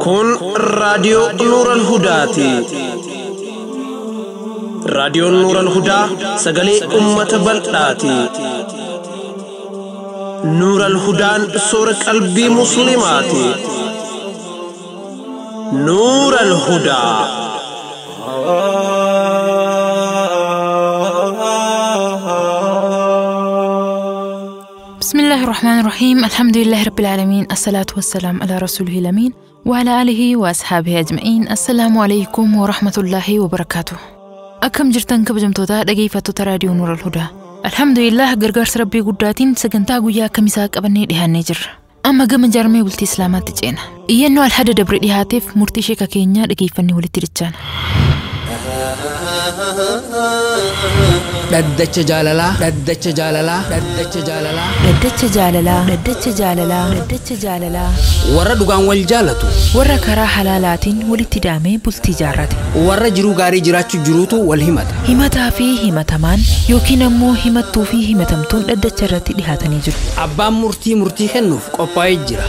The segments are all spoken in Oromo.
Kun raadiyoo Nuural Hudaati. Raadiyoon Nuural Hudaa sagalee uummata bal'aati. Nuural Hudaan soora qalbii Musliimaati. Nuural Hudaa. بسم الله الرحمن الرحيم، الحمد لله رب العالمين، الصلاة والسلام على رسوله الأمين وعلى آله وأصحابه أجمعين. السلام عليكم ورحمة الله وبركاته. أكم جرتن كبجمتوتا dhaggeeffattoota raadiyoo Nuural Hudaa. Alhamdulillah, gargaarsa Rabbii guddaatiin sagantaa guyyaa kamisaa qabannee dhiyaannee jirra. Amma gama jaarmee bultii Islaamaatti ceena. Iyyannoo alhada dabre dhiyaateef murtii sheeka keenyaa dhageeffannee walitti dachaana. Dhaddacha jaalalaa, dhaddacha jaalalaa, dhaddacha jaalalaa. Dhaddacha jaalalaa, dhaddacha jaalalaa, dhaddacha jaalalaa. Warra dhugaan wal jaalatu. Warra karaa halaalaatiin walitti daamee bultii jaarrate. Warra jiruu gaarii jiraachuu jiruutu wal himata. Himataa fi himatamaan yookiin ammoo himattuu fi himatamtuun dhaddacha irratti dhihaatanii jiru. Abbaan murtii murtii kennuuf qophaa'ee jira.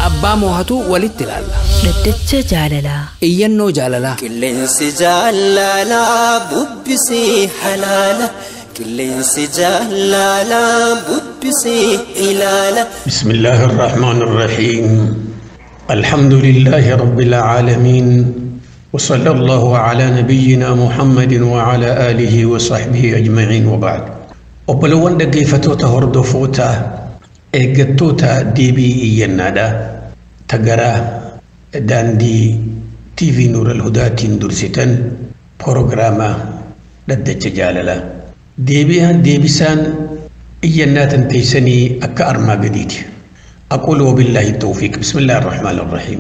Abbaa moohatu walitti ilaalla. Dhaddacha jaalalaa. Iyyannoo jaalalaa. Qilleensi jaalalaa bubbisee halaala. Qilleensi jaalalaa bubbisee ilaala. بسم الله الرحمن الرحيم، الحمد لله رب العالمين، وصلى الله على نبينا محمد وعلى آله وصحبه أجمعين، وبعد. Obbolowwan dhaggeeffattoota, hordoftoota, eeggattoota deebii iyyannaadha tagaraa daandii TV Nuur al-Hudaatiin dursitan proogiraama dhaddacha jaalalaa. Deebi'aan deebisaan iyyannaa tan teessanii akka armaa gadiiti. أقول وبالله التوفيق، بسم الله الرحمن الرحيم.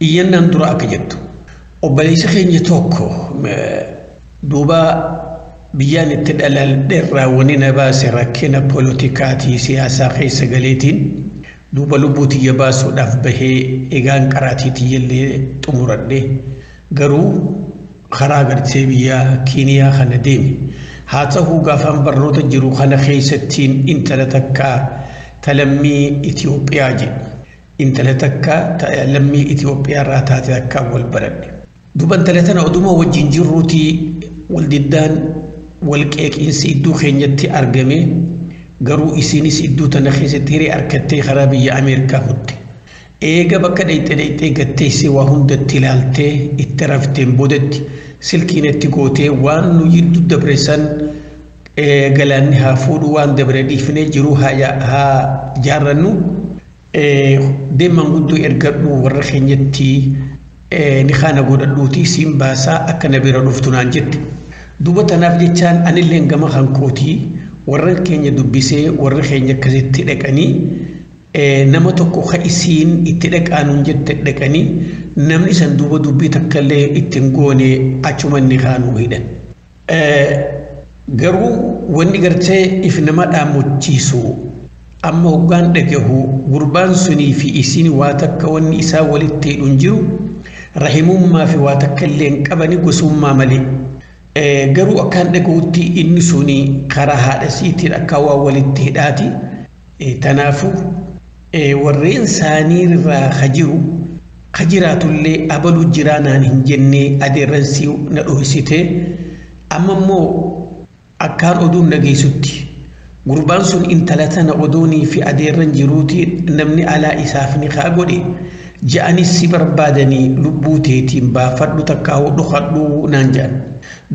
Iyyannaan dura akka jettu, obboleessa keenya tokko duuba biyyaan itti dhaladheerraa wani na baase rakkina poolitikaatii siyaasaa keessa galeetiin duuba lubbuu tiyya baasuudhaaf bahee egaan qaraatii tiyyallee xumuradhe, garuu karaa gartee biyya Kiiniyaa kana deeme. Haa ta'uu, gaafaan barnoota jiru kana keessattiin intala takka talammii Itoophiyaa jedhu, intala takka lammii Itoophiyaa irraa taate takka wal baradhe. Duuba intala tana oduma wajjin jirruutii wal diddaan, wal qeeqiinsi iddoo keenyatti argame, garuu isinis iddoo tana keessatti hiree argattee karaa biyya Ameerikaa kutte. Eega bakka dhayxee dhayxee gatteessee waa hundatti ilaaltee itti rafteen boodatti silkiin itti gootee, waan nu jidduu dabre san galaanni haa fuudhu, waan dabre dhiifnee jiru haa jaarrannu, deeman guddoo ergadhu, warra keenyatti ni kaana godhadhuutii siin baasaa, akka na bira dhuftu naan jette. Duuba tanaaf jechaan anilleen gama kan kootii warra keenya dubbisee, warra keenya akkasitti dhaqanii nama tokko ka isiin itti dhaqaanuun jette dhaqanii, namni san duuba dubbii takka illee ittiin goone, achuma inni kaanuu hidhan. Garuu wanni gartee if nama dhaamochiisu, amma hoggaan dhagahu, gurbaan sunii fi isiin waa takka wanni isaa walitti hidhu hin jiru, rahimummaa fi waa takka illee hin qabani gosummaa malee. Garuu akkaan dhagahutti inni suni karaa haadha siitiin akka waa walitti hidhaati. Tanaafuu warreen isaanii irraa ka jiru ka jiraatullee abaluu jiraa naan hin jennee adeerransii na dhohisite. Amma immoo akkaan oduun dhageessutti gurbaan sun intala tana oduunii fi adeerran jiruuti namni alaa isaaf ni kaa godhe ja'anis si barbaadanii, lubbuu teetiin baafadhu takkaa dhokadhu naan jedhan.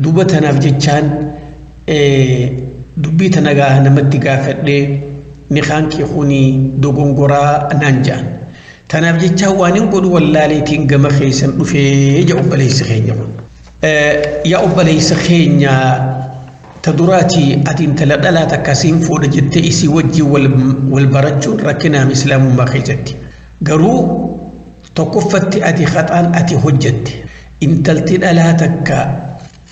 Duuba tanaaf jechaan dubbii tana gaa namatti gaafadhee, ni kaan kee kuni dogongoraa naan jedhan. Tanaaf jechaan waan hin godhu wallaaleetiin gama keessan dhufee ja obboleessi keenya kun. Yaa obboleessa keenya, ta duraatii ati intala dhalaa takka siin fuudha jettee isii wajjin wal barachuun rakkinaam islaamummaa keessatti. Garuu tokkoffatti ati haxaan ati hojjette, intalti dhalaa takka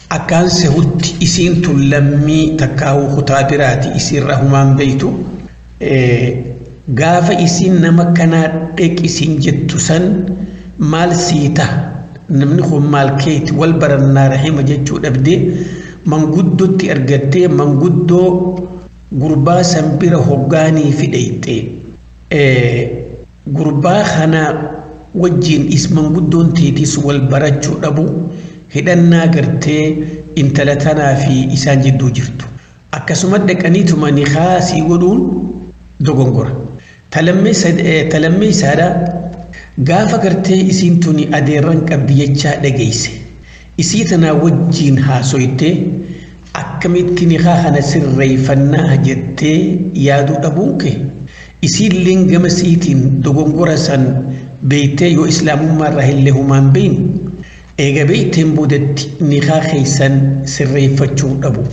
akkaan sehutti isiin tun lammii takkaa'uu kutaa biraati, isiirra humaan beeytu. Gaafa isiin nama kanaa dheqisiin jettu san maal sii ta'a, namni kun maal keeti, wal barannaa, rahima jechuu dhabdee manguddootti argattee manguddoo Gurbaa san bira hoggaanii fidheyxe gurbaa kana wajjiin ismanguddoon teetis wal barachuu dhabu hidhannaa gartee intala tanaa fi isaan jidduu jirtu. Akkasuma dhaqaniituma nikaa sii godhuun dogongora. Talammee isaadha gaafa gartee isiin tuni adeerran qabdi jechaa dhageesse. Isii tanaa wajjiin haasoytee akkamitti nikaa kana sirreeffannaa jettee yaaduu dhabuun kee isiilleen gama siitiin dogongora san beeytee yoo islaamummaa irraa illee humaan beeyne eega beeyteen boodatti nikaa keessan sirreeffachuu dhabu.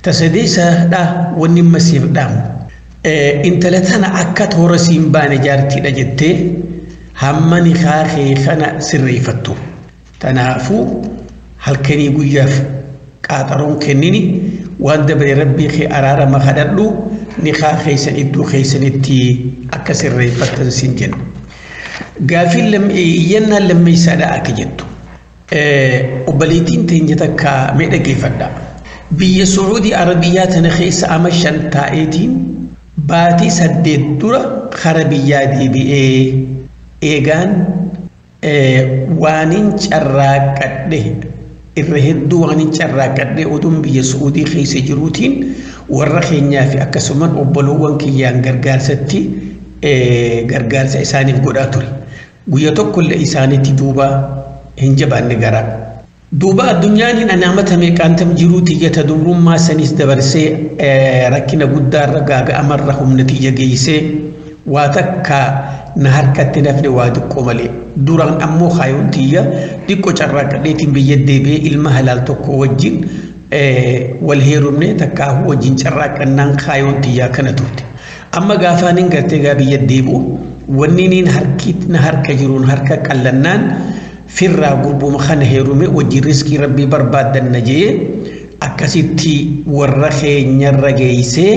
Tasadeessaadha wanni masiif dhaamu. Intala tana akka toora siin baane jaartiidha jettee hamma nikaa kee kana sirreeffattu. Tanaafuu halkanii guyyaaf qaaxaroon kennini waan dabre rabbii kee araarama kadhadhu nikaa keessan iddoo keessanitti akka sirreeffattan siin jenna. Gaafiin iyyannaan lammeessaadha akka jettu. Obboleettiin teenya takka mee dhaggeeffadha. Biyya Sucuudii Arabiyyaa tana keessa ama 5 taa'eetiin baatii 8 dura kara biyyaa deebi'ee eegaan waanin carraaqqadhe irra hedduu waanin carraaqqadhe oduun biyya Sucuudii keessa jiruutiin warra keenyaa fi akkasumas obboloowwan kiyyaan gargaarsatti gargaarsa isaaniif godhaa ture. Guyya tokkollee isaanitti duuba hin jabaanne garaa. Duuba addunyaan hin anaamata meeqaantam jiruu tiyyata dubrummaa sanis dabarsee rakkina guddaarra gaaga'amarra humna tiyya geessee waa takka na harkatti nafne waa xiqqoo malee. Duraan ammoo kaayoon tiyya xiqqoo carraaqadheetiin biyya deebi'ee ilma halaal tokko wajjin wal heerumne takkaahu wajjin carraaqannaan kaayoon tiyyaa kana turte. Amma gaafaan hin gartee gaa biyya deebi'u wanni niin harki na harka jiruun harka qallannaan firraa gurbuma kana heerume wajjin riskii rabbii barbaaddanna jee akkasitti warra keenyarra geessee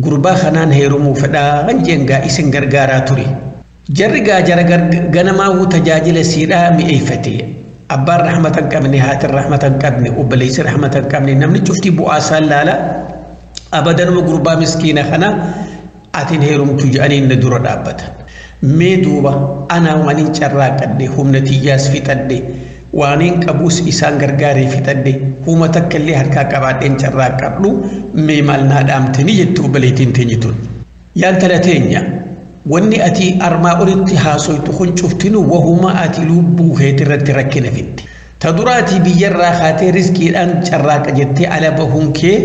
gurbaa kanaan heerumuu fedhaa jeen gaa isin gargaaraa ture. Jarri gaa jara ganamaawuu tajaajila siidhaa mi'eeffate. Abbaan rahmata hin qabne, haatiin rahmata hin qabne, obboleessi rahmata hin qabne namni cufti bu'aa isaan laala abadanuma gurbaa miskiina kana atiin heerumtu jedhanii na dura dhaabbatan. Mee duuba anaa waanin carraaqadhe humna tiyyaas fixadhe waanin qabuus isaan gargaaree fixadhe huma takka illee harkaa qabaadheen carraaqadhu mee maal naa dhaamtanii jettu obboleettiin teenye tun. Yaa intala teenya wanni ati armaa olitti haasoytu kun cuftinu wahuma ati lubbuu keetirratti rakkina fitti. Ta duraatii biyyarraa kaatee riskiidhaan carraaqa jettee ala bahuun kee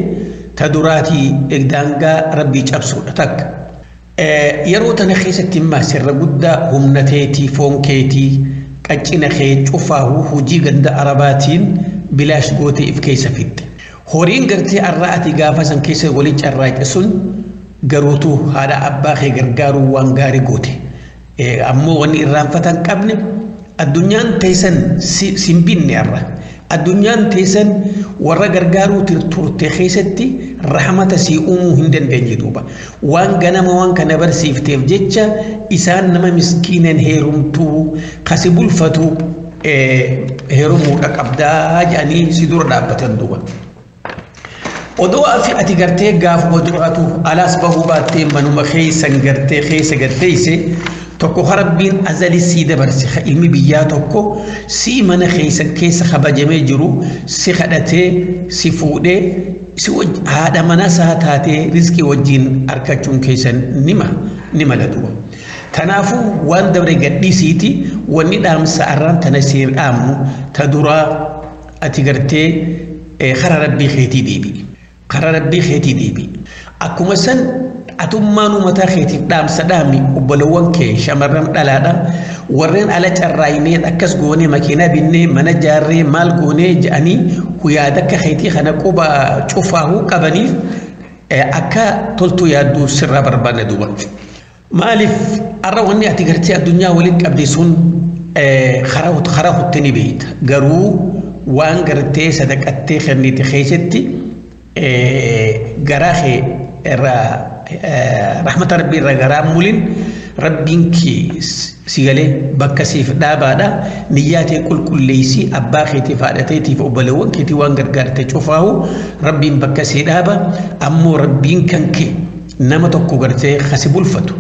ta duraatii daangaa rabbii cabsuudha takka. Yeroo tana keessatti immoo sirra guddaa humna teetii foon keetii qaccina kee cufaahuu hojii ganda arabaatiin bilaash gootee if keessa fitte. Horiin gartee arraa ati gaafa san keessa waliin carraaqe sun garuutu haadha abbaa kee gargaaruu waan gaarii goote. Ammoo wanni irraanfatan qabne addunyaan teessan sin binne arra. Addunyaan teessan warra gargaaruu turte keessatti rahmata sii uumuu hin dandeenye duuba. Waan ganama waan kana barsiifteef jecha isaan nama miskiinan heerumtuu kasi bulfatu heerumuudha qabdaa jedhanii si dura dhaabbatan duuba. Odoo ati gartee gaafuma duraatu alaas bahuu baattee manuma keessan gartee keessa garteesse tokko rabbiin azali sii dabarse ilmi biyyaa tokko si mana keessan keessa kabajamee jiru si kadhatee si fuudhee si haadha mana isaa taatee riskii wajjin argachuun keessan ni mala duuba. Kanaafuu waan dabre gadhiisiiti wanni dhaamsa arraan tana siin dhaamnu ta duraa ati gartee karaa rabbii keetii deebi'i. Karaa rabbii keetii deebi'i. Akkuma san atummaan mataa keetiif dhaamsa dhaami obbolowwan kee shamarran dhalaadha warreen ala carraaynee akkas goonee makiinaa binnee mana jaarree maal goonee jedhanii yaada akka keetii kana quba cufaahuu qabaniif akka toltuu yaadduu sirraa barbaanne duuba. Maaliif arra wanni ati gartee addunyaa waliin qabde sun karaa hutte ni beeyta garuu waan gartee sadaqattee kennite keessatti garaa kee irraa rahmata rabbii irraa garaa mulin Rabbiin kee si galee bakka siif dhaabaadha. Niyyaa tee qulqulleessii abbaa keetiif haadha teetiif obboleewwan keetii waan gargaarte cufaahu rabbiin bakka sii dhaaba. Ammoo rabbiin kan kee nama tokko gartee kasi bulfatu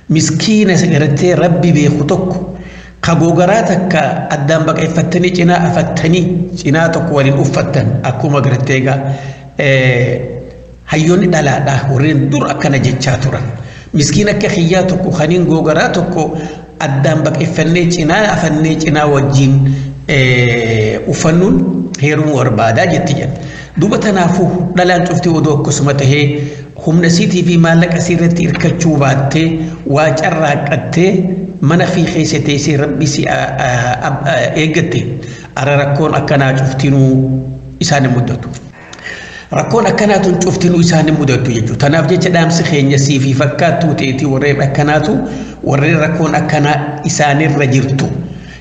miskiina gartee rabbi beeku tokko kagogaraa takka addaan baqeeffattanii cinaa afattanii cinaa tokko waliin uffattan akkuma gartee egaa hayyoonni dhalaadha warreen dur akkana jechaa turan. Miskiin akka kiyyaa tokko kaniin gogaraa tokko addaan baqeeffannee cinaa afannee cinaa wajjin uffannuun heerumuu barbaadaa jetti jedha. Duuba tanaafuu dhalaan cuftii odoo akkasuma tahee humna siitii fi maallaqa sii irratti hirkachuu baattee waa carraaqqattee mana fi keessa teessee rabbi si eeggatte ara rakkoon akkanaa cuftinuu isaan hin muddatu. Rakkoon akkanaatu cuftinuu isaan hin mudattu jechuudha. Tanaaf jecha dhaamsi keenya sii fi fakkaattuu ta'eetii warreen akkanaatu warreen rakkoon akkanaa isaanirra jirtu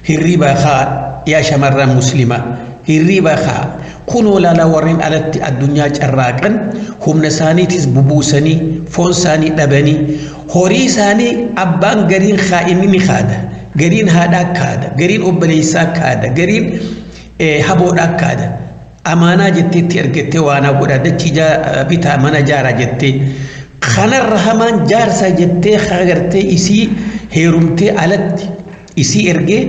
hirriba haa yaa shamarran muslimaa hirriba haa kunoo laalaa warreen alatti addunyaa carraaqan humna isaaniitis bubuusanii foon isaanii dhabanii horii isaanii abbaan gariin haa inni ni haada gariin haadhaa kaada gariin obboleessaa kaada gariin haboodhaa kaada. Amaanaa jetteetti ergettee waanaa godha dachii bitaa mana jaaraa jettee kanarra hamaan jaarsa jettee agartee isii heerumtee alatti isii ergee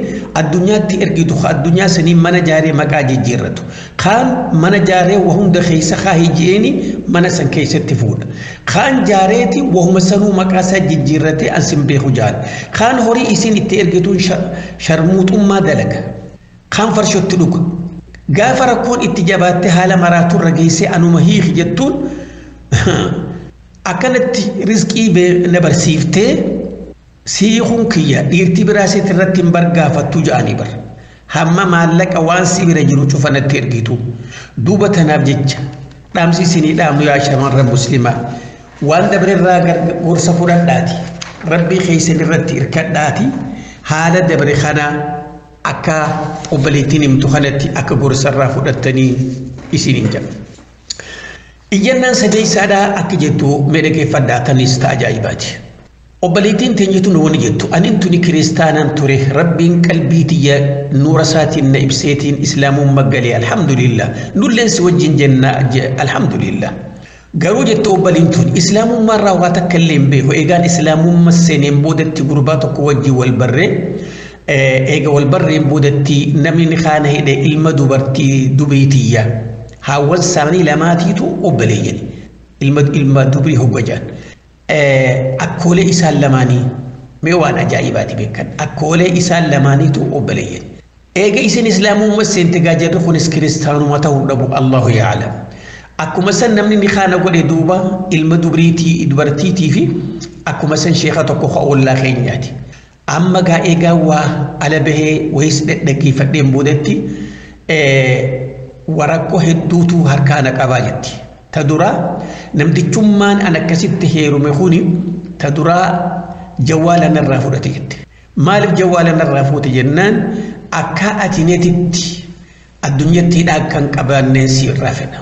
addunyaatti ergitu addunyaa sanii mana jaaree maqaa jijjiirratu kaan mana jaaree wahunda keessa haa hiji'eeni mana san keessatti fuudha kaan jaareeti wahuma sanuu maqaa isaa jijjiirratee ansin beeku jaala kaan horii isiin itti ergituun sharmuuxummaa dalaga kaan farshotti dhuga gaafa rakkoon itti jabaatte haala maraaturra geessee anuma hiiki jettuun akkanatti rizqii na barsiiftee siikuun kiyya dhiirtii biraa siit irratti hin bargaafattu ja'anii bar hamma maallaqa waan si bira jiru cufanatti ergitu. Duuba tanaaf jecha dhaamsi isinii dhaamnu yaa shamarran muslimaa waan dabrerraa gorsa fudhadhaati rabbii keessan irratti hirkadhaati haala dabre kanaa akka obboleettiin himtu kanatti akka gorsarraa fudhattanii isiniin jedha. Iyyannaan sadeessaadhaa akka jettu mee dhaggeeffadhaa tanis ta'a ajaa'ibaati. Obboleettiin teenyitu nu wani jettu anin tuni kiristaanaan ture rabbiin qalbii tiyya nuura isaatiin na ibseetiin islaamummaa galee alhamdulillah nulleen si wajjin jenna alhamdulillah. Garuu jettu obboleen tun islaamummaa irraa waa takka illee hin beeku eegaan islaamummaa seeneen boodatti gurbaa tokko wajjin wal barree eega wal barreen boodatti namni kaana hidhe ilma dubartii dubeetiyya haawwan isaanii lamaatiitu obboleeyyan ilma dubrii hoggajaan akkoolee isaan lamaanii mee waan ajaa'ibaati beekan akkoolee isaan lamaaniitu obboleeyyan eega isin islaamummaa seente gaa jarri kunis kiristaanuma ta'uu dhabu Allahu ya'lam. Akkuma san namni ni kaana godhe duuba ilma dubriitii dubartiitii fi akkuma san sheeka tokko ollaa keenyaati. Amma gaa eegaa waa ala bahee wayis dhaggeeffadheen boodatti waraqqoo hedduutu harkaa na qabaa jetti. Ta duraa namtichummaan an akkasitti heerume kuni ta duraa jawwaala narraa fudhate jette. Maaliif jawwaala narraa fuute jennaan akka ati neetitti addunyatti hidhaa kan qabaanneen si irraa fedha.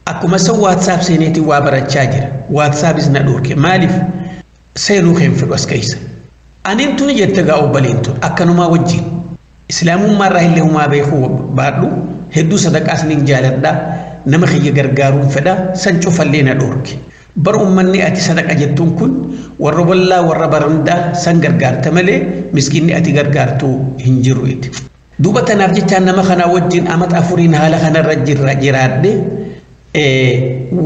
Akkuma san waatsaap seeneetii waa barachaa jira. Waatsaapis na dhorke maaliif seenuu kan fedhu as keessa. Anin tuni jette gaa obboleen tun akkanumaa wajjin islaamummaa irraa illee humaa beekuu baadhu hedduu sadaqaas nin jaaladha nama kiyya gargaaruun fedha san cufallee na dhorke. Bar uummanni ati sadaqa jettuun kun warra wallaa warra barandaa san gargaarta malee miskiinni ati gargaartu hin jiru jetti. Duuba tanaaf jechaan nama kanaa wajjin amata afuriin haala kanarra jiraadhe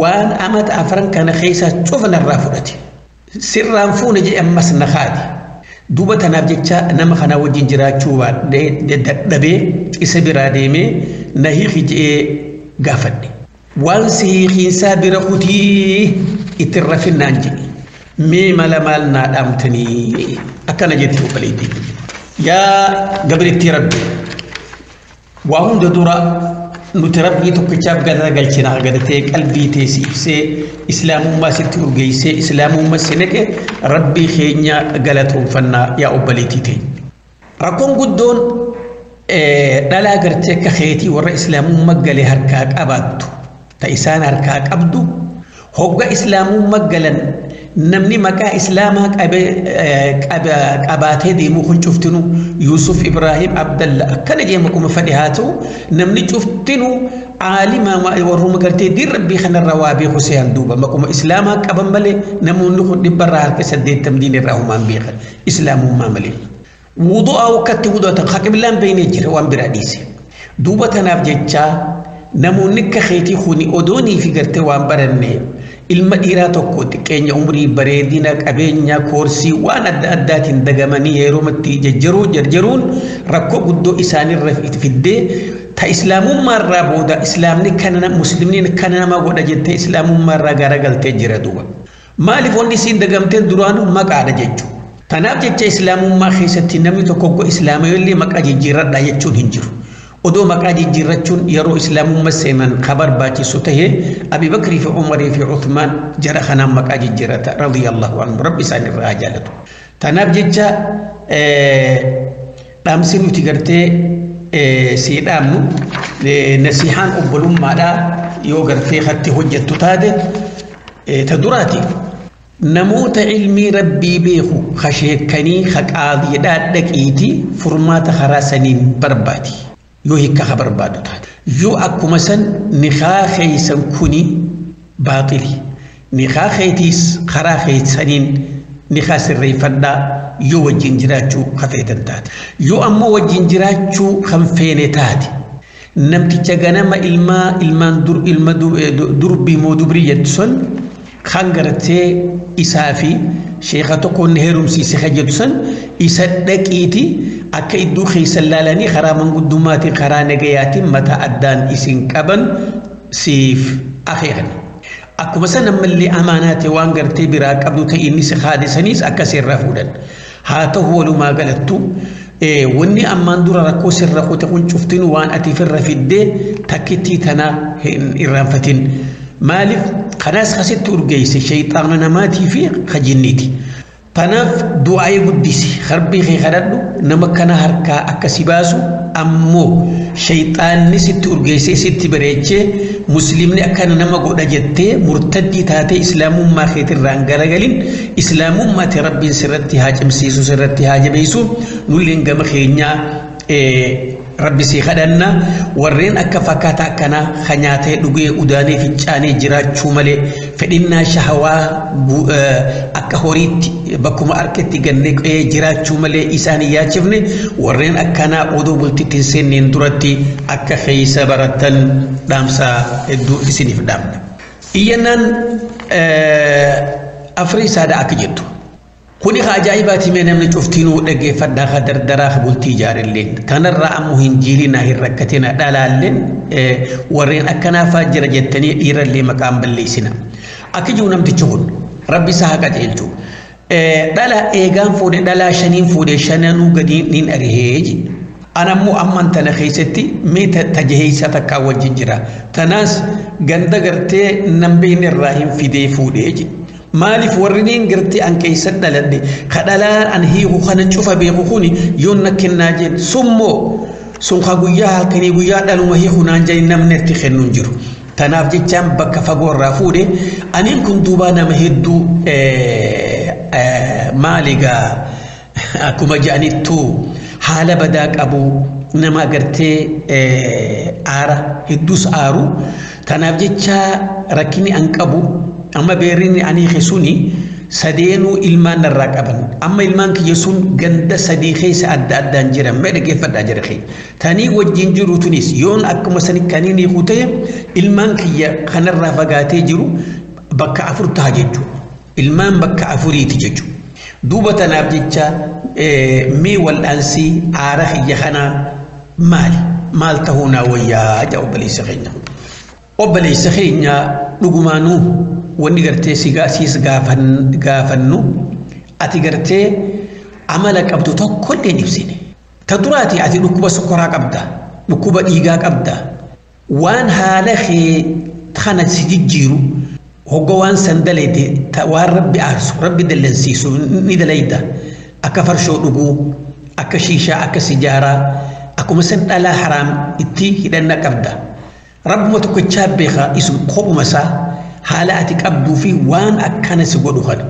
waan amata afran kana keessaa cufa narraa fudhate. Sirraan fuune jedhe ammas na haati. Duuba tanaaf jecha nama kanaa wajjin jiraachuu baadhee dadhabee isa biraa deemee na hiiki jedhee gaafadhe. Waan si hiikiinsaa bira kutii ittiin rafinnaan jedhe. Mee mala maal naa dhaamtanii akkana jetti obboleettii. Yaa gabrittii rabbi waa hunda dura nuti rabbii tokkichaaf galata galchinaa galatee qalbii teessi ibsee islaamummaa sitti urgeessee islaamummaa si naqe rabbii keenya galatoonfannaa yaa obboleettii teenya. Rakkoon guddoon dhalaa gartee akka keetii warra islaamummaa galee harkaa qabaattu ta isaan harkaa qabdu hogga islaamummaa galan Namni maqaa islaamaa qabaatee deemuu kun cuftinu Yusuf Ibrahim Abdalla akkana jee maquma fedhe haa ta'u, namni cuftinu caalima warruma gartee diin rabbii kanarraa waa beeku sehan. Duuba maquma islaamaa qaban malee namoonni kun 80% diin irraa humaan beekan islaamummaa malee. Wudu'a wakkatti wudu'atan haqiblaan beeynee jira waan biraa dhiise. Duuba tanaaf jecha namoonni akka keetii kuni odoonii fi gartee waan baranne ilma dhiiraa tokko xiqqeenya umrii, bareedina, qabeenya, koorsii waan adda addaatiin dagamanii yerootti jajjaruu jarjaruun rakkoo guddoo isaanirra fiddee ta islaamummaa irraa booda islaamni kana muslimni kana nama godha jettee islaamummaa irraa garagaltee jira duuba. Maaliif wanni isiin dagamteen duraanuu maqaadha jechuudha. Tanaaf jecha islaamummaa keessatti namni tokko islaama illee maqaa jijjiirradha jechuun hin jiru. Odoo maqaa jijjiirrachuun yeroo islaamummaa seenan ka barbaachisu tahee, Abi Bakrii fi Umarii fi Uthmaan jara kanaan maqaa jijjiirrata, radiyallahu anhu, rabbi isaan irraa haa jaalatu. Tanaaf jecha dhaamsi nuti gartee sii dhaamnu nasihaan obbolummaadhaa yoo gartee hatti hojjettu taate ta duraati. Namoota ilmii rabbii beeku ka sheekanii ka qaadiidhaa dhaqiiti furmaata karaa saniin barbaadi. Yoo hiikka ka barbaadu taate. Yoo akkuma san nikaa keeysan kuni baaxili. Nikaa keetiis karaa keeysaniin nikaa sirreeffadhaa yoo wajjin jiraachuu ka feetan taate. Yoo ammoo wajjin jiraachuu kan feene taate, namticha ganama ilmaa ilmaan dur ilma durbii moo dubrii jettu sun kan gartee isaa fi sheeka tokko inni heerumsiise ka jettu san isa dhaqiiti akka iddoo keessa laalanii karaa manguddummaatiin karaa nagayaatiin mataa addaan isin qaban siif akeekan. Akkuma san ammallee amaanaate waan gartee biraa qabdu ta'e inni si haadisaniis akka sirraa fuudhan. Haa ta'u, walumaa galattu wanni ammaan dura rakkoo sirra kute kun cuftinu waan ati firra fiddee takkittii tana hin irraanfatin. Maaliif kanaas kasitti urgeesse shayxaana namaatii fi kajinniiti. Tanaaf du'aa'ee guddisi, harbii kee kadhadhu nama kana harkaa akka si baasu. Ammoo shayxaanni sitti urgeessee sitti bareechee muslimni akkana nama godha jettee murtaddii taatee islaamummaa keetirraan garagalin. Islaamummaati rabbiin sirratti haa cimsiisu, sirratti haa jabeessu. Nulleen gama keenyaa rabbi sii kadhanna. Warreen akka fakkaata akkanaa ka nyaatee dhugee udaanee fincaanee jiraachuu malee fedhinnaa shahawaa akka horiitti bakkuma harkatti gannee qe'ee jiraachuu malee isaan hin yaachifne, warreen akkanaa odoo bultitti hin seenneen duratti akka keessa baratan dhaamsaa hedduu isiniif dhaamna. Iyyannaan afurii saada akka jettu. Kuni ka ajaa'ibaati, mee namni cuftinuu dhaggeeffadhaa, ka dardaraa ka bultii ijaarilleen. Kanarraa ammoo hin jiilinaa, hin rakkatina, dhalaalleen warreen akkanaa faa jira jettanii dhiirallee maqaan balleessina. Akka jiru namtichi kun rabbi isaa haa qajeelchu. Dhala eegaan fuudhe, dhalaa shaniin fuudhe, shananuu gadi niin arihee jedhe. Anammoo amman tana keessatti mee tajaheessa takkaa wajjin jira. Tanaas ganda gartee nan beekne irraa hin fidee fuudhee jedhe. Maaliif warri niin gartee an keessa dhaladhe ka dhalaan an hiiku kana cufa beeku kuni yoon na kennaa jedhe summoo sun ka guyyaa halkanii guyyaa dhaluma hiiku naan jedhe namni itti kennu hin jiru. Tanaaf jechaan bakka fagoo irraa fuudhe. Aniin kun duubaa nama hedduu maaligaa akkuma jedhanittuu haala badaa qabu, nama agartee aara hedduus aaru. Tanaaf jecha rakkinni an qabu amma beerrinni ani hiike suni sadeenuu ilmaan narraa qaban. Amma ilmaan kiyya sun ganda sadii keessa adda addaan jiran. Mee dhaggeeffadhaa jira kee, tanii wajjin jiru tunis yoon akkuma sani kaniin hiiku ta'e ilmaan kiyya kanarraa fagaatee jiru bakka afur ta'a jechuudha. Ilmaan bakka afuriiti jechuudha. Duuba tanaaf jecha mee wal'aansii aara kiyya kanaa maali? Maal ta'uu naa wayyaa jaa obboleessa keenya. Obboleessa keenya, dhugumaanuu wanni gartee si siis gaafannu ati gartee amala qabdu tokkollee hin ibsine. Ta duraati, ati dhukkuba sukkaraa qabda, dhukkuba dhiigaa qabda. Waan haala kee kana si jijjiiru hogga waan san dalayte, waan rabbi aarsu, rabbi dallansiisu ni dalayda. Akka farshoo dhuguu, akka shiishaa, akka sijaaraa, akkuma san dhalaa haraam itti hidhanna qabda. Rabbuma tokkochaa beeka isum kophuma isaa. Haala ati qabduu fi waan akkana si godhu kana.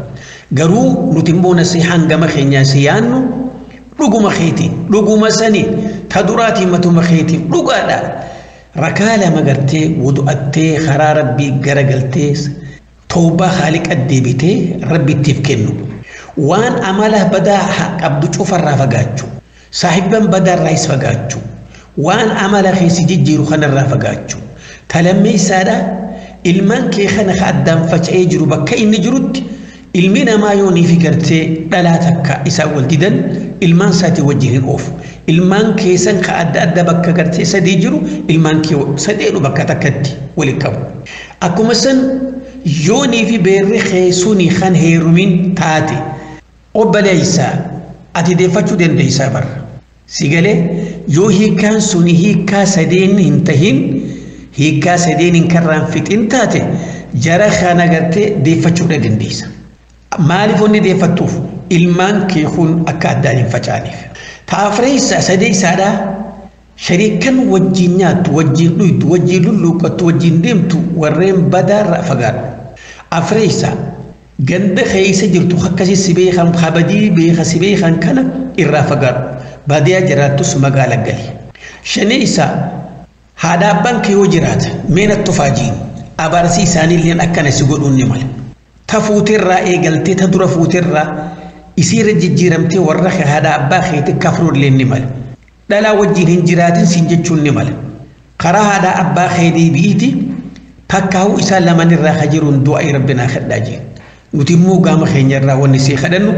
Garuu nuti immoo nasihaan gama keenyaa si yaannu dhuguma keetiin dhuguma saniin ta duraatiin matuma keetiin dhugaadha. Rakaa lama gartee wudu'attee karaa rabbii garagaltee tawbaa haaliqa deebitee rabbittiif kennu. Waan amala badaa qabdu cufarraa fagaachuu. Saahibban badaarraayis fagaachuu. Waan amala keessi jijjiiru kanarraa fagaachuu. Talammeessaadha ilmaan kee kana addaan faca'ee jiru bakka inni jirutti ilmi namaa yoo nii fi gartee dhalaa takka isaan wal didan ilmaan isaatii wajjin hin oofu. Ilmaan keessan ka adda adda bakka gartee sadii jiru ilmaan kee sadeenu bakka takkatti waliin qabu. Akkuma san yoo nii fi beerri keessunii kan heerumin taate obboleessaa ati deeffachuu dandeessaa barra. Si galee yoo hiikkaan suni hiikkaa sadeen hin tahin hiikkaa sadeen hin karraan fixin taate jara kana gartee deeffachuudha dandeessa. Maaliif wanni deeffattuuf ilmaan kee kun akka addaan hin facaaneef. Taafreessa sadeessaadhaa shariikan wajjin nyaattu, wajjin dhuytu, wajjin lulluuqqattu, wajjin deemtu warreen badaarraa fagaadhu. Afreessa ganda keessa jirtu akkasii si beekan kabajii beeka si beekan kana irraa fagaadhu. Baadiyyaa jiraattus magaala gali. Shaneessa haadha abbaan kee yoo jiraata meena tufaajiin abaarsi isaaniillee akkana si godhuun ni mala. Ta fuuteerraa eegaltee ta dura fuuteerraa isiirra jijjiiramtee warra haadha abbaa keetti kafruullee ni mala. Dhalaa wajjin hin jiraatin siin jechuun ni mala. Karaa haadha abbaa kee deebi'iiti takkaa'uu isaa lamanirraa ka jiruun du'a rabbinaa kadhaa jeen. Nuti immoo gaama keenyarraa wanni sii kadhannu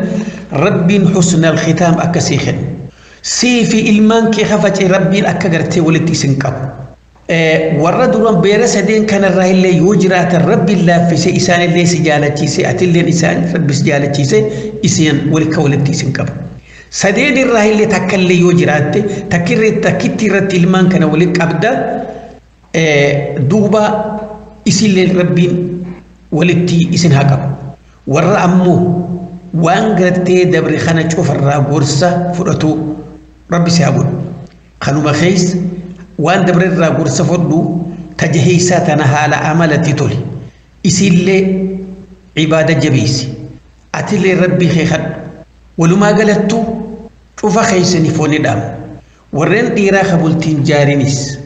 rabbiin husnal khitaam akka sii kennu. Sii fi ilmaan kee hafacee rabbiin akka gartee walitti isin qabu. Warra duraan beera sadeen kanarraa illee yoo jiraatan rabbiin laaffisee isaanillee si jaalachiisee atilleen isaan rabbi si jaalachiisee isaan walika walitti isin qabu. Sadeen irraa illee takka illee yoo jiraatte takkitti irratti ilmaan kana walitti qabda duuba isillee rabbiin walitti isin haa qabu. Warra ammoo waan gartee dabre kana cufarraa gorsa fudhatu rabbi si haa godhu. Kanuma keessa waan dabre irraa gorsa fudhu tajaheessaa tana haala amalatti tole. Isillee ibaada jabeessi. Atillee rabbii kee kadhu. Walumaa galattu cufa keessanii foonni dhaamu. Warreen dhiiraa ka bultiin jaarinis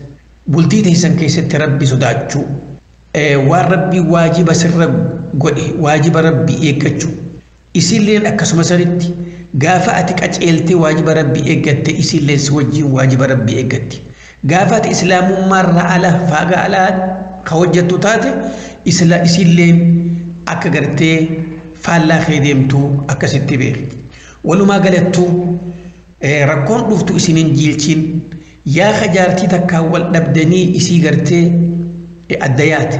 bultii teessan keessatti rabbi sodaachuu. Waan rabbii waajiba sirra godhe waajiba rabbii eeggachuu. Isilleen akkasuma sanitti gaafa ati qaceeltee waajiba rabbii eeggatte isilleen si wajjin waajiba rabbii eeggatti. Gaafa ati islaamummaarraa ala faagaa alaa ka hojjettu taate isilleen akka gartee faallaa kee deemtu akkasitti beeki. Walumaa galattuu rakkoon dhuftu isiniin jiilchiin yaa jaartii takkaan wal dhabdanii isii gartee adda yaate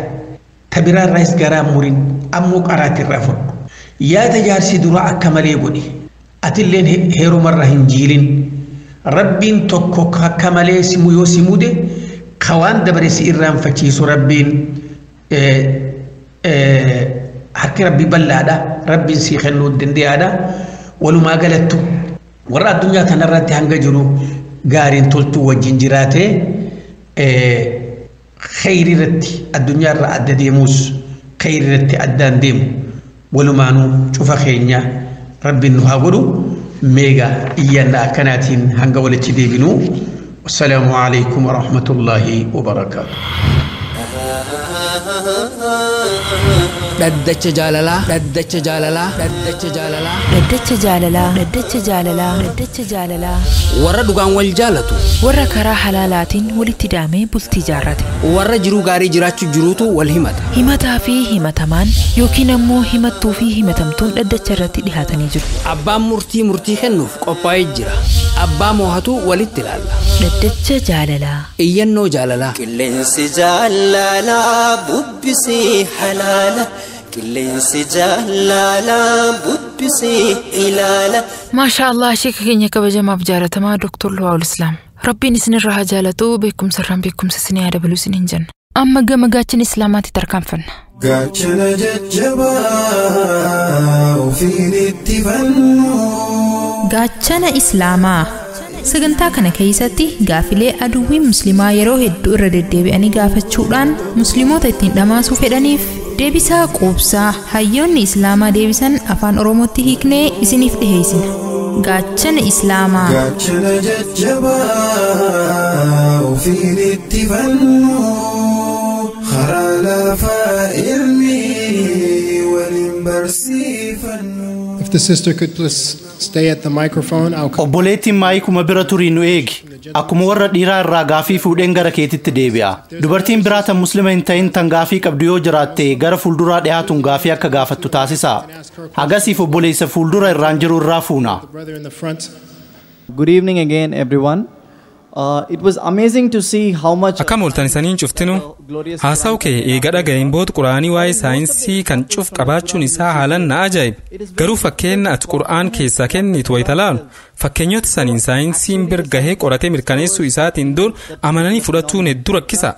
ta biraarraas garaa murin ammoo qaraatirraa fudhu. Yaa tajaarsi dura akka malee godhi atilleen heerumarra hin jiilin rabbiin tokko akka malee simu yoo si mude ka waan dabare si irraanfachiisu rabbiin harki rabbi bal'aadha rabbiin si kennuu dandeeyaadha walumaa galattu warra addunyaa kanarratti hanga jiru gaariin toltuu wajjin jiraatee kheyri irratti addunyaarra adda deemuus kheyri irratti addaan deemu walumaanuu cufa keenya rabbiin nu haa godhu meega iyyanna akkanaatiin hanga walitti deebinu wassalaamu alaikum warahmatullaahi wabarakaatu. Dhaddacha jaalalaa. Dhaddacha jaalalaa. Dhaddacha jaalalaa. Dhaddacha jaalalaa. Dhaddacha jaalalaa. Dhaddacha jaalalaa. Warra dhugaan wal jaalatu. Warra karaa halaalaatiin walitti daamee bultii jaarrate. Warra jiruu gaarii jiraachuu jiruutu wal himata. Himataa fi himatamaan yookiin ammoo himattuu fi himatamtuun dhaddacha irratti dhihaatanii jiru. Abbaan murtii murtii kennuuf qophaa'ee jira. Abbaa moohatu walitti ilaalla. Dhaddacha jaalalaa. Iyyannoo jaalalaa. Qilleensi jaalalaa bubbisii halaala. Qilleensi jaalalaa bubbisii ilaala. Maashaa Allah sheeka keenya kabajamaaf jaalatamaa Dr. Luwaawul Islaam. Rabbiin isinirraa haa jaalatu beekumsarraan beekumsa isinii haa dabalu isiniin jenna. Amma gama gaachana Islaamaatti tarkaanfanna. Gaachana jajjabaa ofiin itti fannu. Gaachana Islaamaa sagantaa kana keessatti gaafilee aduwwiin musliimaa yeroo hedduu irra deddeebi'anii gaafachuudhaan musliimoota ittiin dhamaasuu fedhaniif Deebisaa quubsaa hayyoonni Islaamaa deebisan afaan Oromootti hiiknee isiniif dhiheessina. Gaachana Islaamaa. Gaachana jajjabaa ofiin itti fannu karaa lafaa ilmi waliin barsiifannu. If the sister could please stay at the microphone, I'll come. Obboleettiin maayikuma bira turii nu eegi. Akkuma warra dhiiraa irraa gaafii fuudheen gara keetitti deebi'a. Dubartiin biraa tan muslima hin ta'in tan gaafii qabdu yoo jiraatte gara fuulduraa dhiyaatuun gaafii akka gaafattu taasisa. Hagasiif obboleessa fuuldura irraan jiru irraa fuuna. Brother in the front. Good evening again, everyone. It was amazing to see how much. Akkam ooltan isaniin cuftinu haasawu kee eega dhaga'een booda quraanii waa'ee saayinsii kan cuf qabaachuun isaa haalan na ajaa'ibe. Garuu fakkeenya ati qura'aan keessaa kennitu wayita laalu fakkeenyota saniin saayinsiin bir gahee qoratee mirkaneessuu isaatiin dur amananii fudhatuun hedduu rakkisa.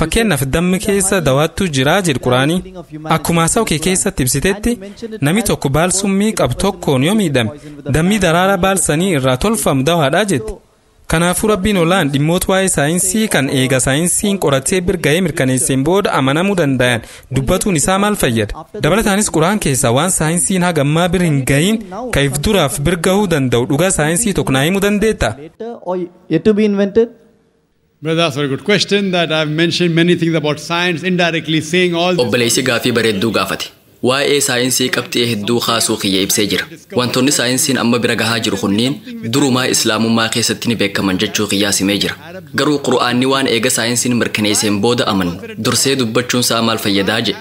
Fakkeenyaaf dammi keessa dawaattu jiraa jedhu quraanii. Akkuma haasawu kee keessatti ibsitetti, namni tokko baalsummii qabu tokkoon yoo miidhame dammi daraara baalsanii irraa tolfamu dawaadhaa jetti. Kanaafuu rabbiin olaan dhimmoota waa'ee saayinsii kan eega saayinsiin qoratee birga'ee mirkaneesseen booda amanamuu danda'an dubbatuun isaa maal fayyada? Dabalataanis quraan keessaa waan saayinsiin hagammaa bir hin gahin ka if duraaf birgahuu danda'u dhugaa saayinsii tokko naa himuu dandeetta? Or yet to be invented? Brother, that's a very good question that I've mentioned many things about science indirectly saying all this. Obboleessi gaafii bareedduu gaafate. Waa'ee saayinsii qabxii hedduu kaasuu kiyya ibsee jira. Wantoonni saayinsiin amma bira gahaa jiru kunniin durumaa islaamummaa keessatti ni beekaman jechuu kiyyaa simee jira. Garuu qura'aanni waan eega saayinsiin mirkaneesseen booda amanu dursee dubbachuun isaa maal fayyadaa jedhe.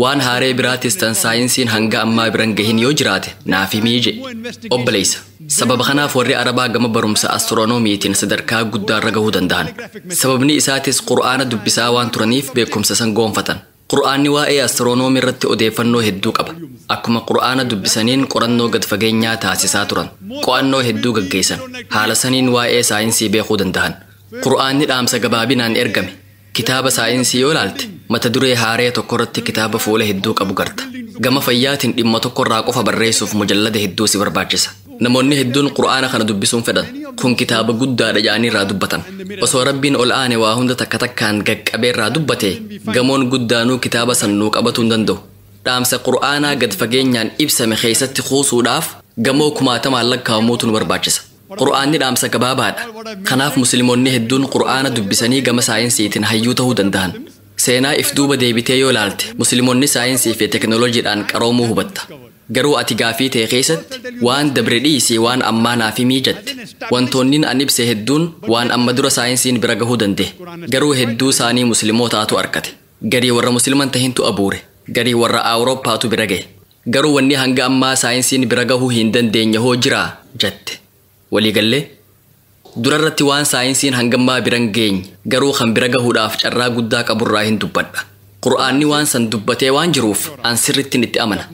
Waan haaree biraatis tan saayinsiin hanga ammaa biran gahin yoo jiraate naaf himii jedhe. Obboleessa. Sababa kanaaf warri Arabaa gama barumsa astiroonomiitiin sadarkaa guddaarra gahuu danda'an. Sababni isaatis qura'aana dubbisaa waan turaniif beekumsa san goonfatan. Qur'aanni waa'ee astiroonoomii irratti odeeffannoo hedduu qaba. Akkuma qur'aana dubbisaniin qorannoo gad fageenyaa taasisaa turan. Qo'annoo hedduu gaggeessan. Haala saniin waa'ee saayinsii beekuu danda'an. Qur'aanni dhaamsa gabaabinaan ergame. Kitaaba saayinsii yoo ilaalte mata duree haaree tokko irratti kitaaba fuula hedduu qabu garta. Gama fayyaatiin dhimma tokkorraa qofa barreessuuf mujallada hedduu si barbaachisa. Namoonni hedduun qur'aana kana dubbisuun fedhan. Kun kitaaba guddaadha jedhanii irraa dubbatan. Osoo rabbiin ol aane waa hunda takka takkaan gaqqabee irraa dubbate gamoon guddaanuu kitaaba sannuu qabatuu hin danda'u. Dhaamsa qur'aanaa gad fageenyaan ibsame keessatti kuusuudhaaf gamoo kumaatamaan lakkaa'amuutu nu barbaachisa. Qur'aanni dhaamsa gabaabaadha. Kanaaf musliimoonni hedduun qur'aana dubbisanii gama saayinsiitiin hayyuu ta'uu danda'an. Seenaa if duuba deebitee yoo ilaalte musliimoonni saayinsii fi teknooloojiidhaan qaroomuu hubatta. Garuu ati gaafii ta'e keessatti waan dabre dhiisii waan ammaa naaf himii jette. Wantoonni an ibse hedduun waan amma dura saayinsiin bira gahuu danda'e. Garuu hedduu isaanii muslimootaatu argate. Garii warra musliman tahintu abuure. Garii warra Awurooppaatu bira gahe. Garuu wanni hanga ammaa saayinsiin bira gahuu hin dandeenye hoo jiraa jette. Waliigallee durarratti waan saayinsiin hangammaa biran geenye garuu kan bira gahuudhaaf carraa guddaa qaburraa hin dubbadha. Qur'aanni waan san dubbatee waan jiruuf an sirrittiin itti amana.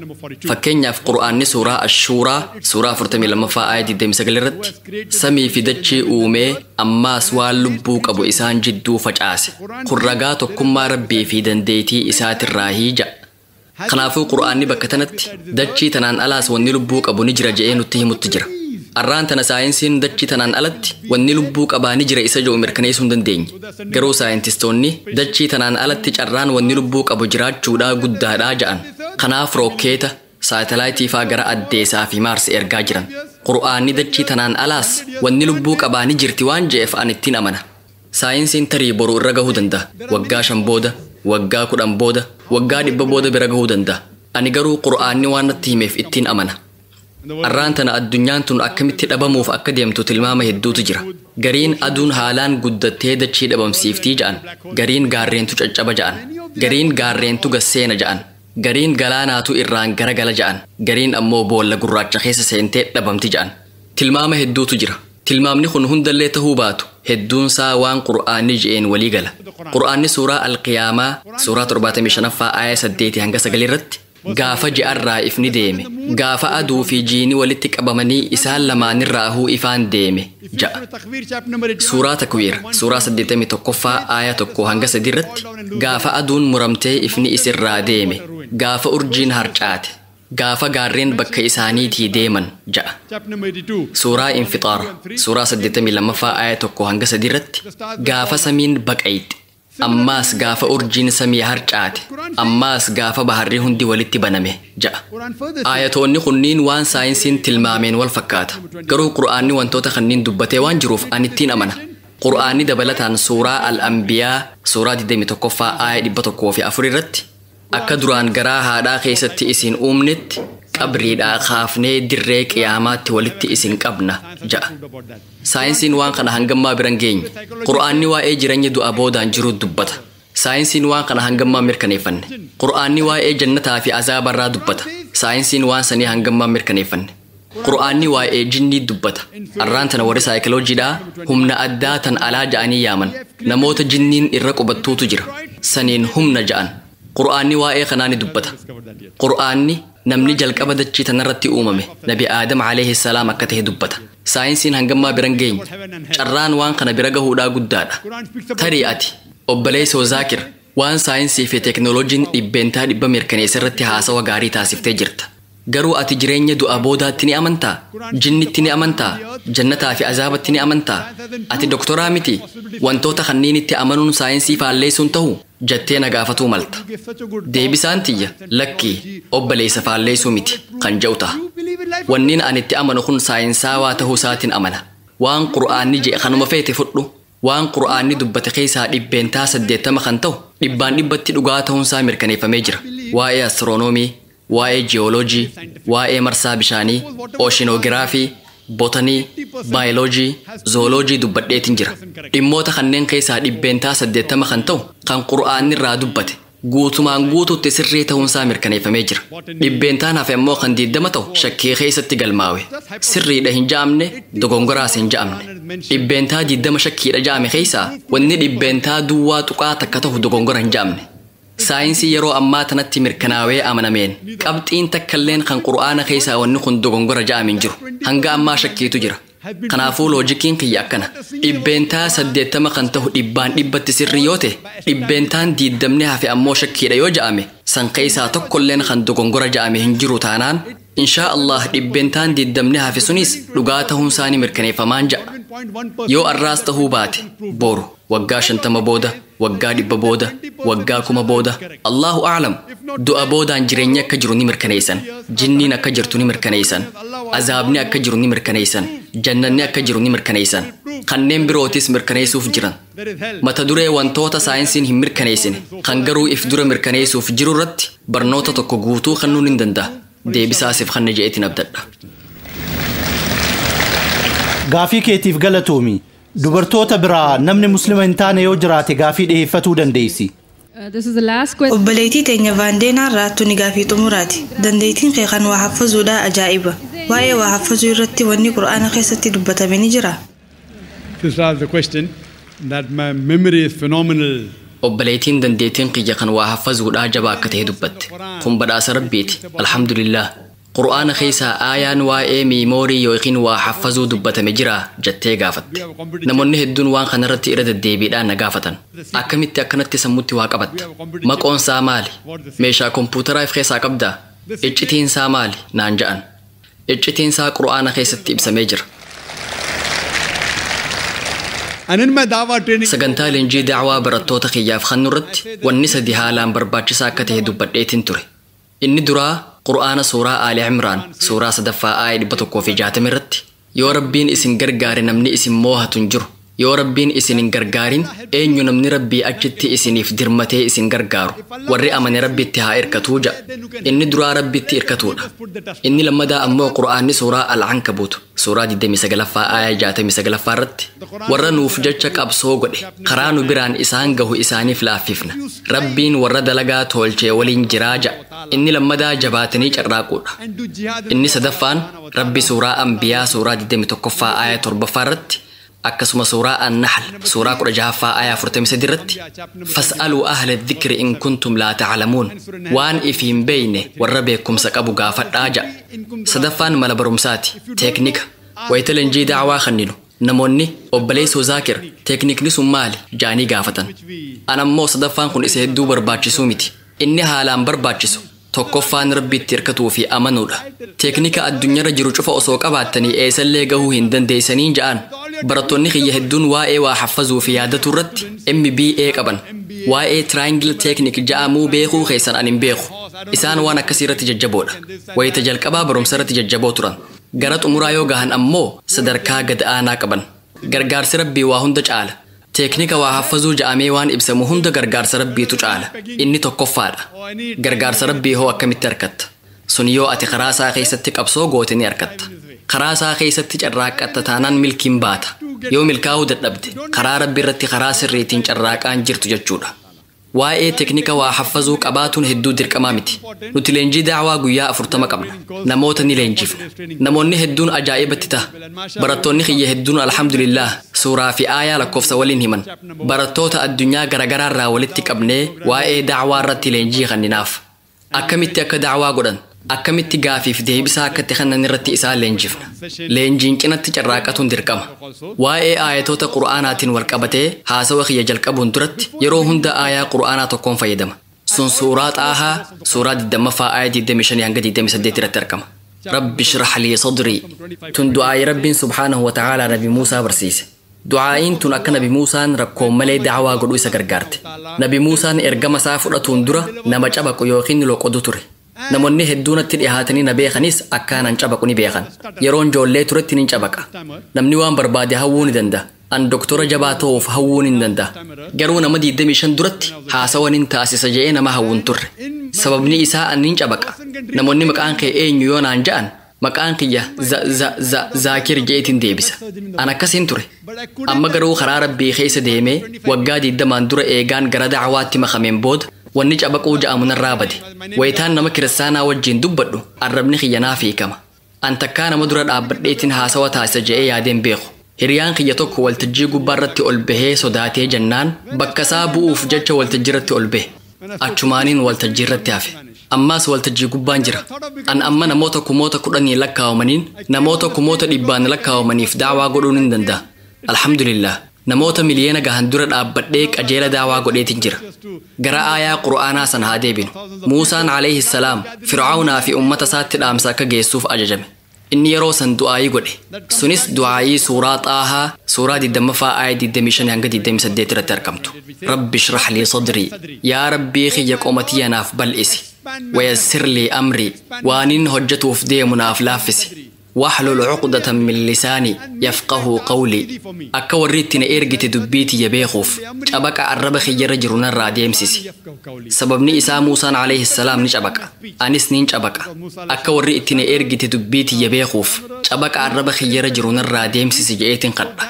Fakkeenyaaf Qur'aanni suuraa Ashuuraa suuraa 42ffaa aaya 29 irratti samii fi dachii uumee ammaas waan lubbuu qabu isaan jidduu facaase. Kun ragaa tokkummaa rabbii fi dandeettii isaatirraa hiija. Kanaafuu Qur'aanni bakka tanatti dachii tanaan alaas wanni lubbuu qabu ni jira je'ee nutti himutti jira. Arraan tana saayinsiin dachii tanaan alatti wanni lubbuu qabaa ni jira isa jedhu mirkaneessuu hin dandeenye. Garuu saayintistoonni dachii tanaan alatti carraan wanni lubbuu qabu jiraachuudhaa guddaadhaa ja'an. Kanaaf rookeeta saatalaayitii faa gara addeessaa fi maarsi ergaa jiran. Qur'aanni dachii tanaan alaas wanni lubbuu qabaa ni jirti waan je'eef an ittiin amana. Saayinsiin tarii boru irra gahuu danda'a. Waggaa 5 booda, waggaa 10 booda, waggaa 100 booda bira gahuu danda'a. Ani garuu qur'aanni waan natti himeef ittiin amana. Arraan tana addunyaan tun akkamitti dhabamuuf akka deemtu tilmaama hedduutu jira. Gariin aduun haalaan guddattee dachii dhabamsiiftii ja'an. Gariin gaarreentu caccaba ja'an. Gariin gaarreentu gasseena ja'an. Gariin galaanaatu irraan garagala ja'an. Gariin ammoo boolla gurraacha keessa seentee dhabamti ja'an. Tilmaama hedduutu jira. Tilmaamni kun hundallee tahuu baatu hedduunsaa waan qur'aanni je'een walii gala. Qur'aanni suuraa Alqiyaamaa suuraa 75ffaa aaya 8 hanga 9 irratti gaafa ji'arraa ifni deeme, gaafa aduu fi jiini walitti qabamanii isaan lamaanirraahuu ifaan deeme ja'a. Suuraa Takwiir suuraa 81ffaa aaya 1 hanga 3 irratti gaafa aduun muramtee ifni isirraa deeme, gaafa urjiin harcaate, gaafa gaarreen bakka isaaniitii deeman ja'a. Suuraa Infixaar suuraa 82ffaa aaya 1 hanga 3 irratti gaafa samiin baqayxe, Ammaas gaafa urjiin samii harcaate. Ammaas gaafa baharri hundi walitti baname ja'a. Aayatoonni kunniin waan saayinsiin tilmaameen wal fakkaata. Garuu Qur'aanni wantoota kanniin dubbatee waan jiruuf ani ittiin amana. Qur'aanni dabalataan suuraa Al-Anbiyaa suuraa 21ffaa aaya 104 irratti akka duraan garaa haadhaa keessatti isin uumnetti qabriidhaa kaafnee dirree qiyaamaatti walitti isin qabna ja'a. Saayinsiin waan kana hangammaa biran geenye. Qur'aanni waa'ee jireenya du'a boodaan jiru dubbata. Saayinsiin waan kana hangammaa mirkaneeffanne. Qur'aanni waa'ee jannataa fi azaabarraa dubbata. Saayinsiin waan sanii hangammaa mirkaneeffanne. Qur'aanni waa'ee jinnii dubbata. Arraan tana warri saayikiloojiidhaa humna addaa tan alaa ja'anii yaaman. Namoota jinniin irra qubattuutu jira. Saniin humna ja'an. Qur'aanni waa'ee kanaa ni dubbata. Qur'aanni namni jalqaba dachii tanarratti uumame Nabi Aadam alayhi salaam akka ta'e dubbata. Saayinsiin hangammaa biran geenye. Carraan waan kana bira gahuudhaa guddaadha. Tarii ati obboleessoo Zaakir waan saayinsii fi teeknooloojiin 100% mirkaneessa irratti haasawa gaarii taasiftee jirta. Garuu ati jireenya du'a boodaatti ni amantaa? Jinnitti ni amantaa? Jannataa fi azaabatti ni amantaa? Ati doktoraa miti? Wantoota kanniinitti amanuun saayinsii faalleessuun ta'u jettee na gaafatuu malta. Deebisaan tiyya lakkii obboleessa faalleessuu miti kan jedhu ta'a. Wanniin ani itti amanu kun saayinsaawaa ta'uu isaatiin amana. Waan Qur'aanni jedhe kanuma feete fudhu. Waan Qur'aanni dubbate keessaa 80% kan ta'u 100% dhugaa ta'uunsaa mirkaneeffamee jira. Waa'ee astiroonoomii, waa'ee jiyooloojii, waa'ee marsaa bishaanii, ooshinogiraafii, botanii, baayoloojii, zooloojii dubbadheetiin jira. Dhimmoota kanneen keessaa 80% kan ta'u kan Qur'aanni irraa dubbate guutumaan guutuutti sirrii ta'uunsaa mirkaneeffamee jira. 20% hafe immoo kan 20 ta'u shakkii keessatti galmaawe. Sirriidha hin ja'amne, dogongoraas hin ja'amne. 20% shakkiidha ja'ame keessaa wanni 0.01 ta'u dogongora hin ja'amne. Saayinsii yeroo ammaa tanatti mirkanaawee amanameen qabxiin takkalleen kan Qur'aana keessaa wanni kun dogongora ja'ame hin jiru. Hanga ammaa shakkiitu jira. Kanaafuu loojikiin kiyya akkana. 80% kan ta'u 100% sirrii yoo ta'e 20% hafe ammoo shakkiidha yoo ja'ame san keessaa tokkolleen kan dogongora ja'ame hin jiru taanaan inshaa Allah 20% hafe sunis dhugaa ta'uun isaanii mirkaneeffamaan ja'a. Yoo arraas ta'uu baate boru waggaa 50 booda, waggaa 100 booda, waggaa 1000 booda, Allahu a'lam du'a boodaan jireenya akka jiru ni mirkaneessan, jinniin akka jirtu ni mirkaneessan, azaabni akka jiru ni mirkaneessan, jannanni akka jiru ni mirkaneessan, kanneen birootis mirkaneessuuf jiran. Mata duree wantoota saayinsiin hin mirkaneessine kan garuu if dura mirkaneessuuf jiru irratti barnoota tokko guutuu kennuun hin danda'a. Deebisaasiif kanna je'eetiin abdadha. Gaafii keetiif galatoomi. Dubartoota biraa namni muslima hin taane yoo jiraate gaafii dhiyeeffatuu dandeessi. Obboleettii teenya Vaandeenaa irraa tuni gaafii xumuraati. Dandeettiin kee kan waa haffazuudha ajaa'iba. Waa'ee waa haffazuu irratti wanni Qur'aana keessatti dubbatame ni jira. This is the question that my memory is phenomenal. Obboleettiin dandeettiin kiyya kan waa haffazuudhaa jabaa akka ta'e dubbatte. Kun badhaasa Rabbiiti. Alhamdulillah. Qur'aana keessaa aayaan waa'ee miimoorii yookiin waa haffazuu dubbatame jira jettee gaafatte. Namoonni hedduun waan kanarratti irra deddeebiidhaan na gaafatan. Akkamitti akkanatti sammuutti waa qabatta? Maqoon isaa maali? Meeshaa kompuutaraa if keessaa qabdaa? Iccitiin isaa maali? Naan ja'an. Iccitiin isaa Qur'aana keessatti ibsamee jira. Sagantaa leenjii da'waa barattoota kiyyaaf kennu irratti wanni sadi haalaan barbaachisaa akka ta'e dubbadheetiin ture. Inni duraa Qur'aana suuraa Aali Imraan suuraa 3ffaa aaya 160 irratti yoo Rabbiin isin gargaare namni isin moohatu hin jiru. Yoo Rabbiin isin hin gargaarin eenyu namni Rabbii achitti isiniif dirmatee isin gargaaru. Warri amane Rabbitti haa irkatuu ja'a. Inni duraa Rabbitti irkatuudha. Inni lammadaa ammoo Qur'aanni suuraa Al-Ankabuut suuraa 29ffaa aaya 69ffaa irratti warra nuuf jecha qabsoo godhe karaa nu biraan isaan gahu isaaniif laaffifna. Rabbiin warra dalagaa tolchee waliin jiraa ja'a. Inni lammadaa jabaatanii carraaquudha. Inni sadaffaan Rabbi suuraa Anbiyaa suuraa 21ffaa aaya 7ffaa irratti akkasuma suuraa An-Nahl suuraa 16ffaa aaya 43 irratti fas'aluu ahla dhikri in kuntum laa ta'lamuun waan if hin beeyne warra beekumsa qabu gaafadhaa ja'a. Sadaffaan mala barumsaati teeknika. Wayita leenjii da'waa kenninu namoonni obboleessoo Zaakir teeknikni sun maali ja'anii gaafatan. Anammoo sadaffaan kun isa hedduu barbaachisuu miti. Inni haalaan barbaachisu tokkoffaan Rabbitti hirkatuu fi amanuudha. Teeknika addunyaarra jiru cufa osoo qabaattanii eessallee gahuu hin dandeessaniin ja'an. Barattoonni kiyya hedduun waa'ee waa haffazuu fi yaadatu irratti MBA qaban. Waa'ee Triangle Technique ja'amuu beekuu keessan ani hin beeku. Isaan waan akkasii irratti jajjaboodha. Wayita jalqabaa barumsa irratti jajjaboo turan. Gara xumuraa yoo gahan ammoo sadarkaa gad aanaa qaban. Gargaarsi Rabbii waa hunda caala. Teeknika waa haffazuu ja'amee waan ibsamu hunda gargaarsa Rabbiitu caala. Inni tokkoffaadha. Gargaarsa Rabbii hoo akkamitti argatta? Sun yoo ati karaa isaa keessatti qabsoo goote ni argatta. Karaa isaa keessatti carraaqqatta taanaan milkiin baata. Yoo milkaa'uu dadhabde karaa Rabbii irratti karaa sirriitiin carraaqaan jirtu jechuudha. Waa'ee teeknika waa haffazuu qabaatuun hedduu dirqamaa miti. Nuti leenjii daawaa guyyaa 40 qabna. Namoota ni leenjifna. Namoonni hedduun ajaa'ibatti ta'a. Barattoonni kiyya hedduun alhamdulillah suuraa fi aayaa lakkoofsa waliin himan. Barattoota addunyaa garaagaraa irraa walitti qabnee waa'ee daawaa irratti leenjii kenninaaf. Akkamitti akka daawaa godhan, akkamitti gaafiif deebisaa akka itti kennan irratti isaan leenjifna. Leenjiin cinatti carraaqatuun dirqama. Waa'ee aayatoota Qur'aanaatiin wal qabatee haasawa kiyya jalqabuun duratti yeroo hunda aayaa Qur'aanaa tokkoon fayyadama. Sun suuraa Xaahaa suuraa 20ffaa aaya 25 hanga 28 irratti argama. Rabbi shrah lii sadrii. Tun du'aa'ii Rabbiin subhaanahu wa ta'aalaa Nabi Muusaa barsiise. Du'aa'iin tun akka Nabi Muusaan rakkoon malee da'awaa godhuu isa gargaarte. Nabi Muusaan ergama isaa fudhatuun dura nama cabaqu yookiin loqodu ture. Namoonni hedduun natti dhihaatanii na beekanis akkaanan cabaqu ni beekan. Yeroon ijoollee turetti ni cabaqa. Namni waan barbaade hawwuu ni danda'a. An doktora jabaa ta'uuf hawwuu ni danda'a. Garuu nama 25 duratti haasawa nin taasisa je'ee nama hawwuun turre. Sababni isaa an nin cabaqa. Namoonni maqaan kee eenyu yoo naan ja'an maqaan kiyya Zaakir je'eetiin deebisa. An akkasiin ture. Amma garuu karaa Rabbii keessa deemee waggaa 20 dura eegaan gara da'awaatti makameen booda wanni cabaquu ja'amu narraa bade. Wayitaan nama kiristaanaa wajjin dubbadhu arrabni kiyya naaf hiikama. An takkaa nama dura dhaabbadheetiin haasawa taasisa je'ee yaadeen beeku. Hiriyaan kiyya tokko waltajjii gubbaarratti ol bahee sodaatee jennaan bakka isaa bu'uuf jecha waltajjiirratti ol bahe. Achumaaniin waltajjiirratti hafe. Ammaas waltajjii gubbaan jira. An amma namoota 10,000 lakkaa'amaniin namoota 100,000 lakkaa'amaniif daawaa godhuun hin danda'a. Alhamdulillah. Namoota miliyoona gahan dura dhaabbadhee qajeela daawaa godheetiin jira. Gara aayaa Qur'aanaa sana haa deebinu. Muusaan alayhi salaam Fir'aawnaa fi uummata isaatti dhaamsa akka geessuuf ajajame. Inni yeroo san du'aayii godhe. Sunis du'aayii suuraa Xaahaa suuraa 20ffaa aaya 25 hanga 28 irratti argamtu. Rabbi shrah lii sadrii. Yaa Rabbii kiyya qomatii naaf bal'isi. Wayassir lii amrii. Waanin hojjetuuf deemu naaf laaffisi. Wahlul uqdatan min lisaanii yafqahuu qawlii. Akka warri itti na ergite dubbii tiyya beekuuf cabaqa arraba kiyyarra jiru narraa deemsisi. Sababni isaa Muusaan alayhi salaam ni cabaqa. Anis niin cabaqa. Akka warri itti na ergite dubbii tiyya beekuuf cabaqa arraba kiyyarra jiru narraa deemsisi je'eetiin kadha.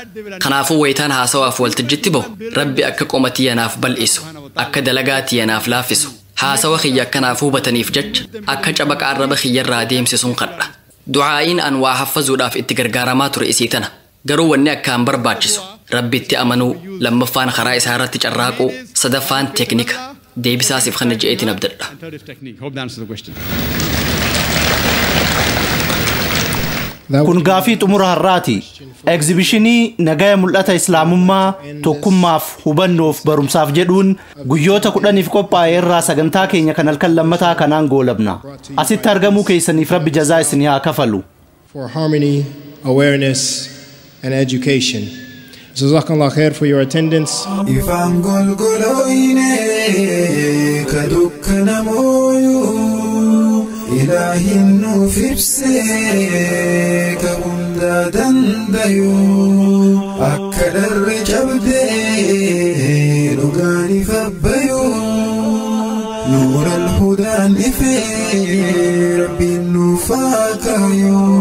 Kanaafuu wayitaan haasawaaf waltajjitti bahu Rabbi akka qoma tiyya naaf bal'isu, akka dalagaa tiyya naaf laaffisu, haasawa kiyya akkanaaf hubataniif jecha akka cabaqa arraba kiyyarraa deemsisuun kadha. Du'aa'iin an waa haffazuudhaaf itti gargaaramaa ture isii tana. Garuu wanni akkaan barbaachisu Rabbitti amanuu, lammaffaan karaa isaa irratti carraaquu, sadaffaan teeknika. Deebisaasiif kana je'eetiin abdadha. Kun gaafii xumura har'aati. Egzibishinii nagaya mul'ata Islaamummaa tokkummaaf hubannoof barumsaaf jedhuun guyyoota 10 qophaa'e irraa sagantaa keenya kan halkan lammataa kanaan goolabna. Asitti argamuu keessaniif Rabbi jazaa isin haa kafalu. For harmony, awareness and education. Jazakallah khair for your attendance. Ifaan golgolooyne ka dukkana mooyuu Ilaahin nuuf ibsee ka hunda dandayuu akka dharre cabdee dhugaan ifa bayuu nuura alhudaan ifee Rabbiin nuuf haa kaayuu.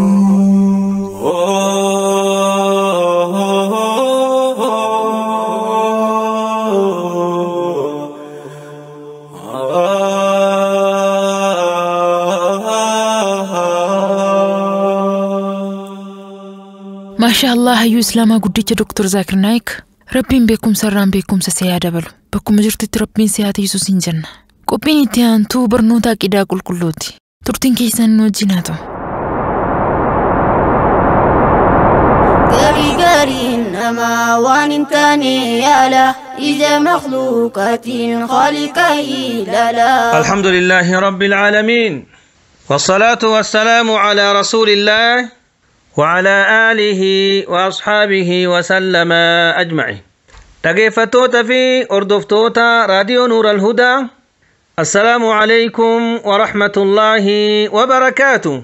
Maasha Allah hayyuu Islaamaa guddicha Dr. Zaakir Naayik Rabbiin beekumsa irraan beekumsa si haa dabalu. Bakkuma jirtutti Rabbiin si haa tiisu siin jenna. Qophiin itti aantuu barnoota aqidaa qulqulluuti. Turtiin keessan nu wajjin haa ta'u. Gaarii gaariin namaa waan hin taane yaala ija makhluuqaatiin khaliqa ilaala. Alhamdulillahi rabbil aalamiin. والصلاة والسلام على رسول الله وعلى آله وأصحابه وسلم أجمعين. Dhaggeeffattoota fi hordoftoota Raadiyoo Nuur al-Hudaa, السلام عليكم ورحمة الله وبركاته.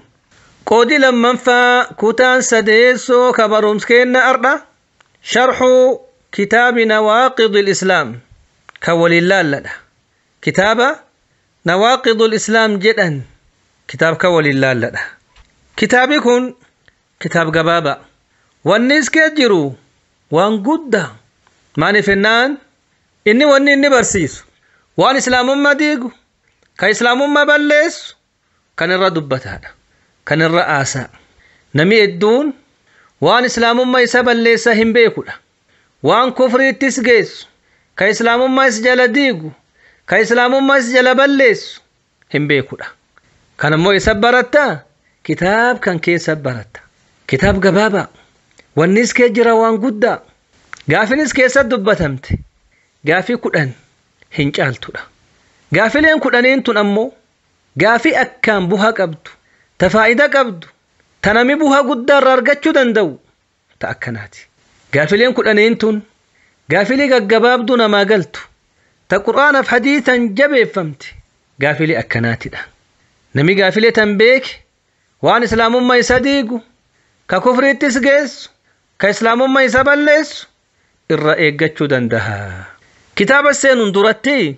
Qoodii lammanfaa kutaan sadeessoo kabarumskeenna ardha شرح كتاب نواقض الإسلام كولي كتاب نواقض الإسلام جدا كتاب كولي اللالة. كتابي كن كتاب قبابة والناس كجرو وان قدة ماني فنان إني واني إني برسيس وان إسلام ما ديقو كإسلام ما بلس كان الردبت هذا كان الرئاسة نمي الدون وان إسلام ما يسبل ليس هم بيكولا وان كفر تسجيس كإسلام ما يسجل ديقو كإسلام ما يسجل بلس هم بيكولا كان مو يسبرتا كتاب كان كي سبرتا كتاب قبابة والناس كجرا وان قدا قافنس كي سدبتمت قافي كدن هنجالتودا قافلين كدنين تن أمو قافي أكام بوها قبدو تفايدة قبدو تنمي بوها قدا رارقتشو دندو تأكناتي قافلين كدنين تن قافلي قبابدو نما قلتو تقرآن في حديثا جبي فهمت قافلي أكناتي ده نمي قافلي تنبيك وان إسلام ما يصدقوا ككفر تسجس كإسلام ما يسبلس الرأي قتشو دندها. كتاب السين درتي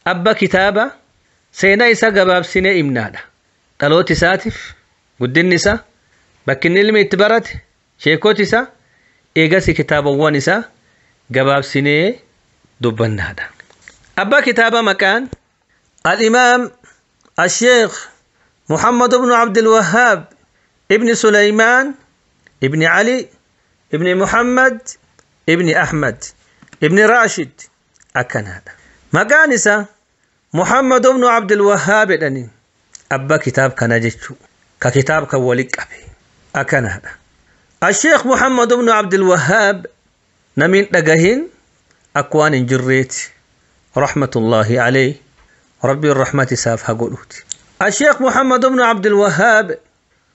أبا كتابة سينا إسا قباب سينا إمنادا قالوا ساتف قد النساء بكن المي تبرت شيكو تسا إيقاسي كتابة ونسا قباب سينا دبنادا. أبا كتابة مكان الإمام الشيخ محمد بن عبد الوهاب ابن سليمان ابن علي ابن محمد ابن أحمد ابن راشد أكن هذا مكانسة محمد بن عبد الوهاب أني أبا كتاب كان جتشو ككتاب كوليك أبي أكن هذا الشيخ محمد بن عبد الوهاب نمين لقهين أكوان جريت رحمة الله عليه ربي الرحمة سافها قلوت. الشيخ محمد بن عبد الوهاب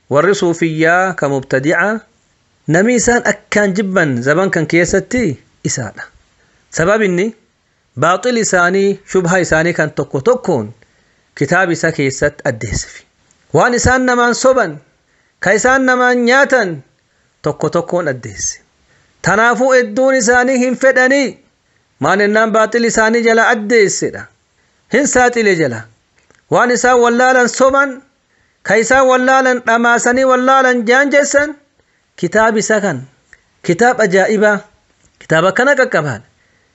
والرصوفية كمبتدعة نميسان أكان جبا زبان كان كيستي إسانة سبب إني باطل إساني شبهة إساني كان تكو تكون كتاب إسا كيست أدهسفي وان إسان نمان صبا كيسان نمان نياتا تكو تكون أدهسي تنافو إدون إساني هم فدني ما ننام باطل إساني جلا أدهسي هن ساتي جلا وان إسان ولالا صبا كيسان ولالا أماسني ولالا جانجسا كتاب سكن كتاب أجائبة كتاب كان كمان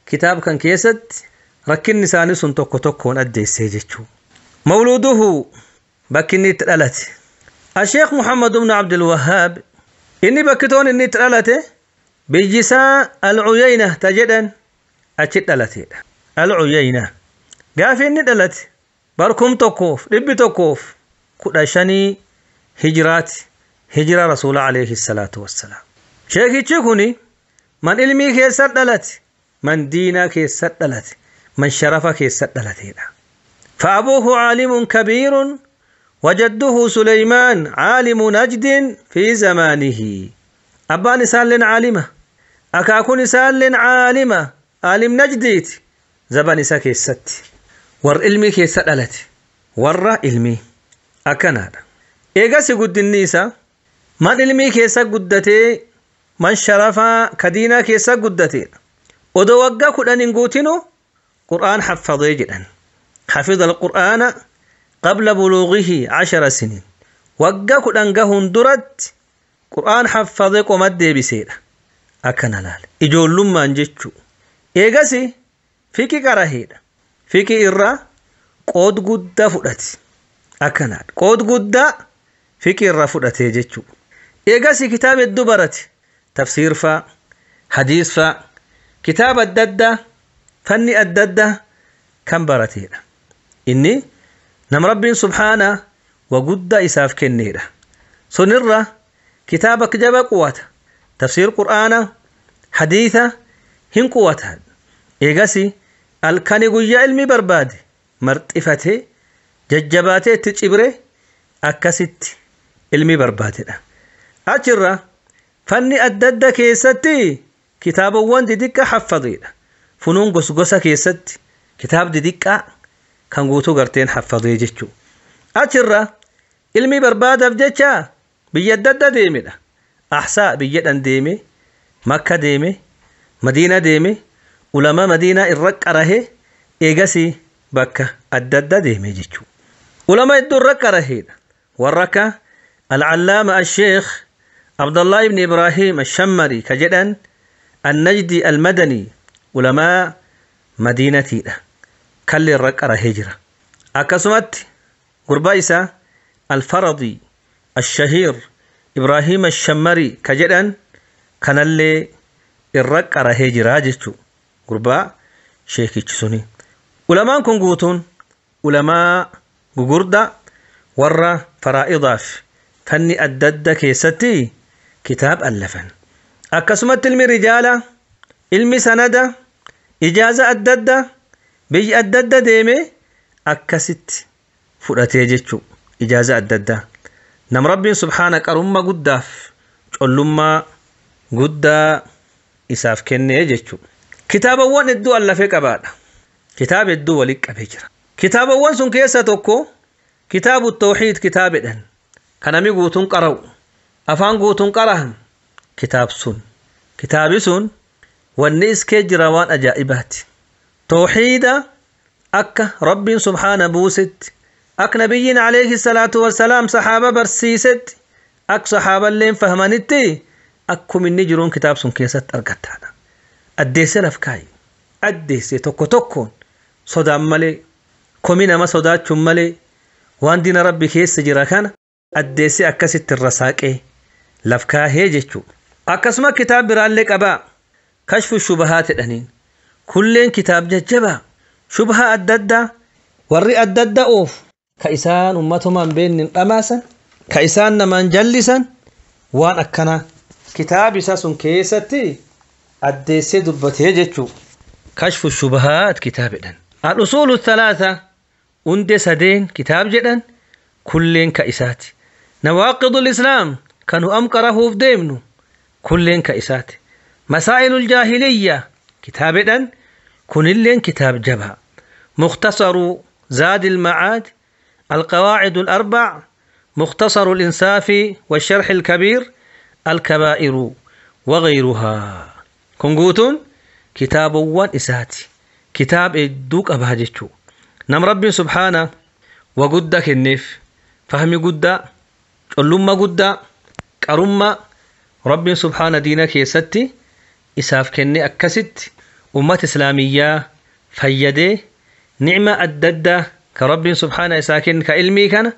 كتاب كان كيست ركن نساني سنتوكو توكون أدي سيجتشو. مولوده بكني تلالت الشيخ محمد بن عبد الوهاب إني بكتون إني تلالته بجسا العيينة تجدا أتشتلته العيينة قافي إني تلالت بركم توكوف ربي توكوف كدشني هجرات هجرة رسول عليه الصلاة والسلام. شيخي تشكوني من علمي كيسر دلت من دينا كيسر دلت من شرفه كيسر دلت. فأبوه عالم كبير وجده سليمان عالم نجد في زمانه. أبا نسال عالمة أكاكو نسال عالمة عالم نجديت زبان نسا كيست ور علمي كيسر دلت ور علمي أكن هذا إيجاسي قد النساء من علمي كيسا قدتي من شرفا كدينا كيسا قدتي ودوقا كدن قوتنو قرآن حفظي جدا حفظ القرآن قبل بلوغه 10 سنين وقا كدن قهن درت قرآن حفظي قمد بسيرة أكن لال إجول لما انجتشو إيجاسي فيكي كراهيدا فيكي إرى قود قد فدتي أكن قود قد فيكي إرى فدتي جتشو إيجاسي كتاب الدبرت تفسير فا حديث فا كتاب الددة فني الددة كم برتينا إني نم ربي سبحانه وقد إساف كنيرة سنرة كتابك جب قوته تفسير قرآن حديثة هن قوتها إيجاسي الكاني قوية علمي برباد مرتفته ججباته تجبره أكست علمي برباده. Achirra fanni adda adda keessatti kitaabawwan didiqqa haffadeedha. Funuun gosgosa keessatti kitaab didiqqaa kan guutuu garteen haffadee jechuu. Achirra ilmi barbaadaaf jecha biyya adda adda deemedha. Ahsaa biyya dhan deeme, Makka deeme, Madiina deeme, ulama Madiinaa irra qarahee eegasii bakka adda adda deeme jechuu. Ulama hedduu irra qaraheedha. Warra akka Alcallaama Asheekh Abdallah ibn Ibrahim Ashammari ka jedhan Annajdi Almadani ulamaa Madiinatiidha. Kalli irra qarahee jira. Akkasumatti gurbaa isaa Alfaradii Ashahiir Ibrahim Ashammari ka jedhan kanallee irra qarahee jira jechuu. Gurbaa sheekichi suni. Ulamaan kun guutuun ulamaa gugurdaa warra faraa'idaaf fanni adda adda keessatti kitaab allafan. Akkasumatti ilmi rijaala, ilmi sanada, ijaaza adda addaa biyya adda adda deeme akkasitti fudhatee jechuu ijaaza adda addaa. Nam rabbiin subhaana qarummaa guddaaf collummaa guddaa isaaf kennee jechuu. Kitaabawwan hedduu allafee qabaadha. Kitaaba hedduu walitti qabee jira. Kitaabawwan sun keessa tokko kitaabu tawxiid kitaabedhan. Kan namni guutuun qara'u afaan guutuun qarahan kitaab sun. Kitaabi sun wanni iskee jira waan ajaa'ibaati. Tawxiida akka rabbiin subhaana buusetti akka nabiyyiin alayhi salaatu wassalaam saxaaba barsiisetti akka saxaaballeen fahmanitti akkuma inni jiruun kitaab sun keessatti argattaadha. Addeessee laf kaayi. Addeessee tokko tokkoon sodaan malee komii nama sodaachuun malee waan diina rabbi keessa jira kana addeessee akkasitti irra saaqee laf kaahee jechuudha. Akkasuma kitaab biraallee qabaa kashfu shubahaa jedhaniin kulleen kitaab jajjabaa shubhaa adda addaa warri adda adda oofu ka isaan ummatumaan beeknin dhamaasan ka isaan namaan jallisan waan akkanaa kitaab isaa sun keessatti addeessee dubbatee jechuudha. Kashfu shubahaat kitaab jedhan. Al-usuulu thalaatha hundee sadeen kitaab jedhan kulleen ka isaati. Nawaaqidul islaam kan nu amqarahuuf deemnu kulleen ka isaati. Masaa'ilul jaahiliyya kitaab jedhan kunilleen kitaab jabaa. Mukhtasaru zaadil macaad القواعد الأربع مختصر الإنصاف والشرح الكبير الكبائر وغيرها كنغوتون كتابوان إساتي كتاب الدوك أبهجتشو نم ربي سبحانه وقدك النف فهمي قد علوم قد كرم ربي سبحانه دينك يستي إساف كني أكست أمة إسلامية فيدي نعمة أدد كربي سبحانه إساكن كإلمي كان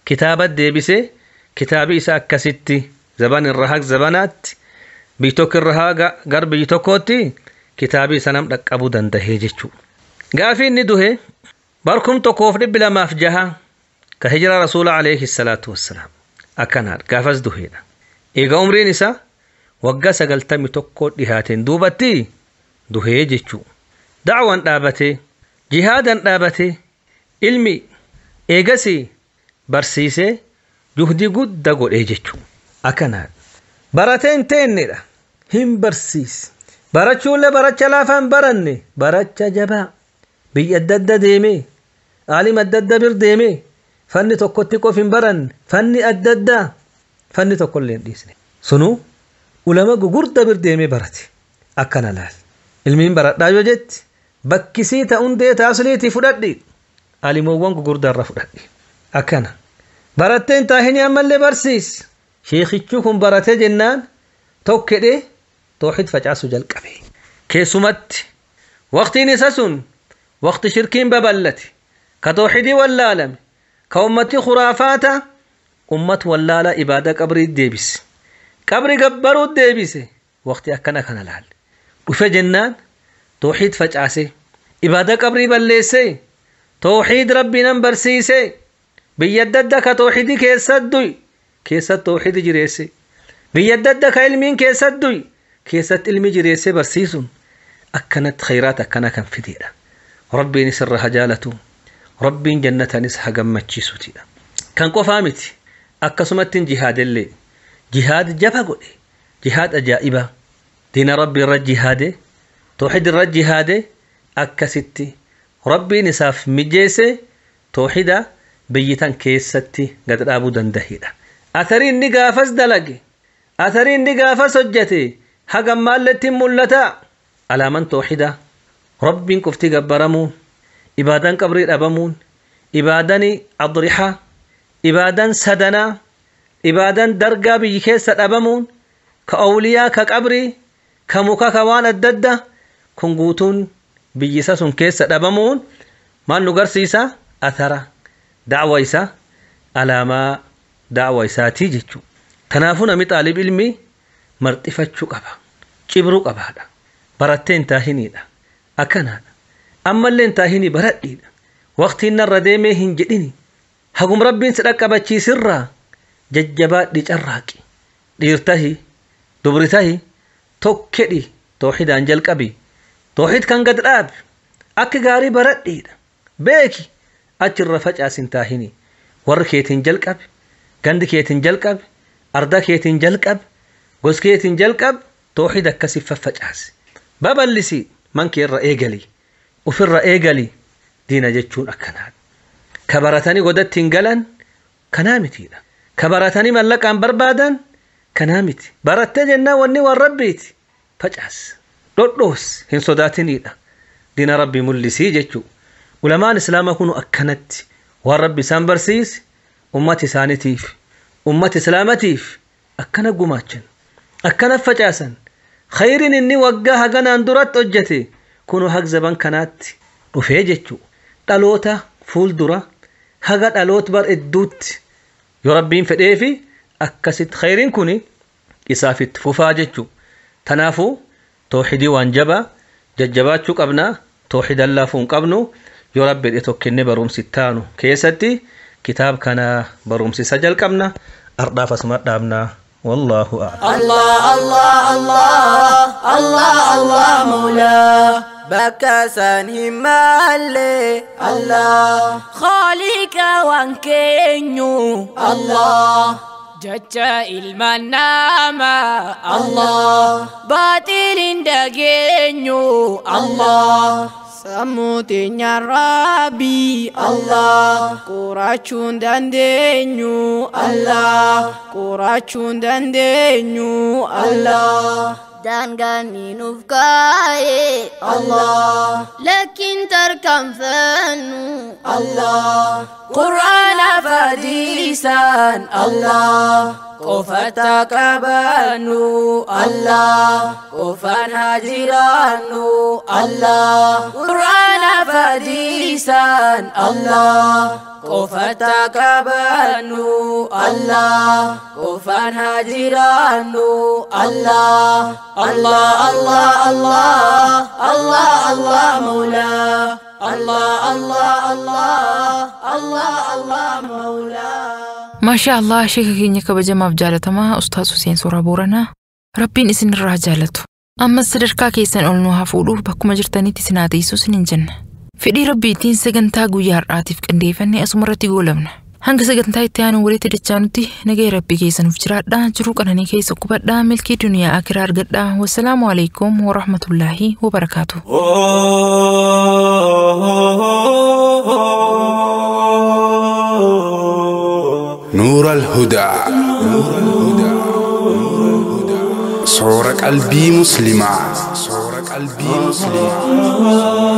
كتابة ديبسي كتابي إسا أكستي زبان الرهاق زبانات بيتوك الرهاق غرب بيتوكوتي kitaabii sanam dhaqqabuu dandahee jechuu. Gaafii inni duhe barkum tokkoof 206 ka hijira rasuula alayhi salaatu wassalaam akkanaadha gaafas duheedha. Egaa umriin isaa waggaa 91 dhihaateen duubatti duhee jechuu. Dacwaan dhaabatee jihaadan dhaabatee ilmi eegasii barsiisee juhdii guddaa godhee jechuu. Akkanaadha. Baratee hin teennedha. Hin barsiise. Barachuullee baracha laafaan baranne baracha jabaa biyya adda adda deemee aalima adda adda bir deemee fanni tokkotti qof hin baranne fanni adda addaa fanni tokkollee hin dhiisne. Sunuu ulama gugurda bir deemee barate akkana laal. Ilmiin baradhaa yoo jetti bakkisii ta'uun taasiliitii fudhadhi aalimoowwan gugurdaarra fudhadhi akkana. Baratteen taahini ammallee barsiis sheekichuu kun baratee jennaan tokkedhee توحيد فجعسو جلقبي كيسمت وقتي نسسن وقت شركين ببلتي كتوحيدي واللالم كأمتي خرافاتا أمت ولالا إبادة قبري ديبس قبري قبرو ديبس وقتي أكنا كان الحال وفجنان توحيد فجعسي إبادة قبري بلسي توحيد ربنا برسيسي بيدد كتوحيدي كيسدوي كيسد توحيد جريسي بيدد كعلمين كيسدوي keessatti ilmi jireessee barsiisuun akkanatti khayraat akkana kan fideedha. Rabbiin isirra haa jaalatu. Rabbiin jannatanis haa gammachiisutidha. Kan qofaa miti akkasumatti jihaadellee. Jihaad jaba godhe. Jihaad ajaa'ibaa. Diina rabbi irra jihaade. Tooxid irra jihaade akkasitti rabbiin isaaf mijeesse tooxida biyyi tan keessatti gad dhaabuu dandahedha. Atharii inni gaafas dalage, atharii inni gaafas hojjete hagam maalletti mul'ata. Alaaman tooxida rabbiin qofti gabbaramuun, ibaadaan qabrii dhabamuun, ibaadaan adrihaa, ibaadaan sadanaa, ibaadaan dargaa biyyi keessa dhabamuun, ka awliyaa, ka qabrii, ka muka, ka waan adda addaa kun guutuun biyyi isa sun keessa dhabamuun maal nu garsiisa? Athara da'wa isaa, alaamaa da'wa isaatii jechuudha. Kanaafuu namni xaalib ilmi marxifachuu qaba. Cibruu qabaadha. Barattee hin taahiniidha. Akkanaadha. Ammallee hin taahinii baradhiidha. Waqtiin narra deemee hin jedhini. Hagum rabbiin si dhaqqabachiisirraa jajjabaadhi carraaqi. Dhiirtahi, dubritahi, tokkedhi tooxidaan jalqabi. Tooxid kan gad dhaabi. Akka gaarii baradhiidha. Beeki achirra facaas hin taahini. Warri keetiin jalqabi. Gandi keetiin jalqabi. Arda keetiin jalqabi. Gos keetiin jalqabi. Tooxid akkasii faffacaasi. Babal'isi man kee irra eegali. Ofirra eegali. Diina jechuun akkanaadha. Ka baratanii godatti hin galan kanaa mitiidha. Ka baratanii mallaqaan barbaadan kanaa miti. Barattee jennaan wanni waan rabbiiti. Facaas. Dhodhoos hin sodaatiniidha. Diina rabbii mul'isii jechuudha. Ulamaan islaamaa kun akkanatti waan rabbi isaan barsiise ummata isaaniitiif ummata islaamatiif akkana gumaachan akkana facaasan khayriin inni waggaa haganaan duratti hojjete kunu hag zaban kanaatti dhufee jechuudha. Dhaloota fuuldura haga dhaloota bar idduutti yoo rabbiin fedheefi akkasitti khayriin kun isaaf itti fufaa jechuudha. Kanaafuu tooxidii waan jabaa jajjabaachuu qabnaa tooxidan laafuu hin qabnu yoo rabbi jedhe tokkinne barumsi taanu keessatti kitaab kana barumsisa jalqabna ardhaaf asuma dhaabna wallaahu a'lam. Allah Allah Allah Allah Allah Mawla bakka san hin malle Allah Khaliqa waan keenyu Allah Jacha ilmaan namaa Allah Baaxiliin dhageenyu Allah Sammuu teenya Rabbi Allah Qorachuun dandeenyu Allah Qorachuun dandeenyu Allah Daangaan ni nuuf kaa'e Allah Lakin tarkaanfannu Allah Qur'aana fadhiisaan Allah Qofata qabannu Allah Qofaan haa jiraannu Allah Qur'aana fadhiisaan Allah Qofata qabannu Allah Qofaan haa jiraannu Allah Allah Allah Allah Allah Allah Mawla Allah Allah Allah Allah Allah Mawla. Maashaa Allah sheeka keenya kabajamaaf jaalatamaa Ustaaz Huseen Suuraa Booranaa Rabbiin isin irraa jaalatu. Ammas sadarkaa keessan ol nu haa fuudhuuf bakkuma jirtanitti isin haa teessu isiniin jenna. Fedhii Rabbiitiin sagantaa guyyaa har'aatiif qindeeffannee asuma irratti goolabna. Hanga sagantaa itti aanu walitti dachaanutti nagaya Rabbii keessanuuf jiraadhaa jiruu qananii keessa qubadhaa milkii duniyaa akiraa argadhaa. Wassalaamu alaikum warahmatullaahi wabarakaatu. نور الهدى صور قلبي مسلمة صور قلبي مسلمة.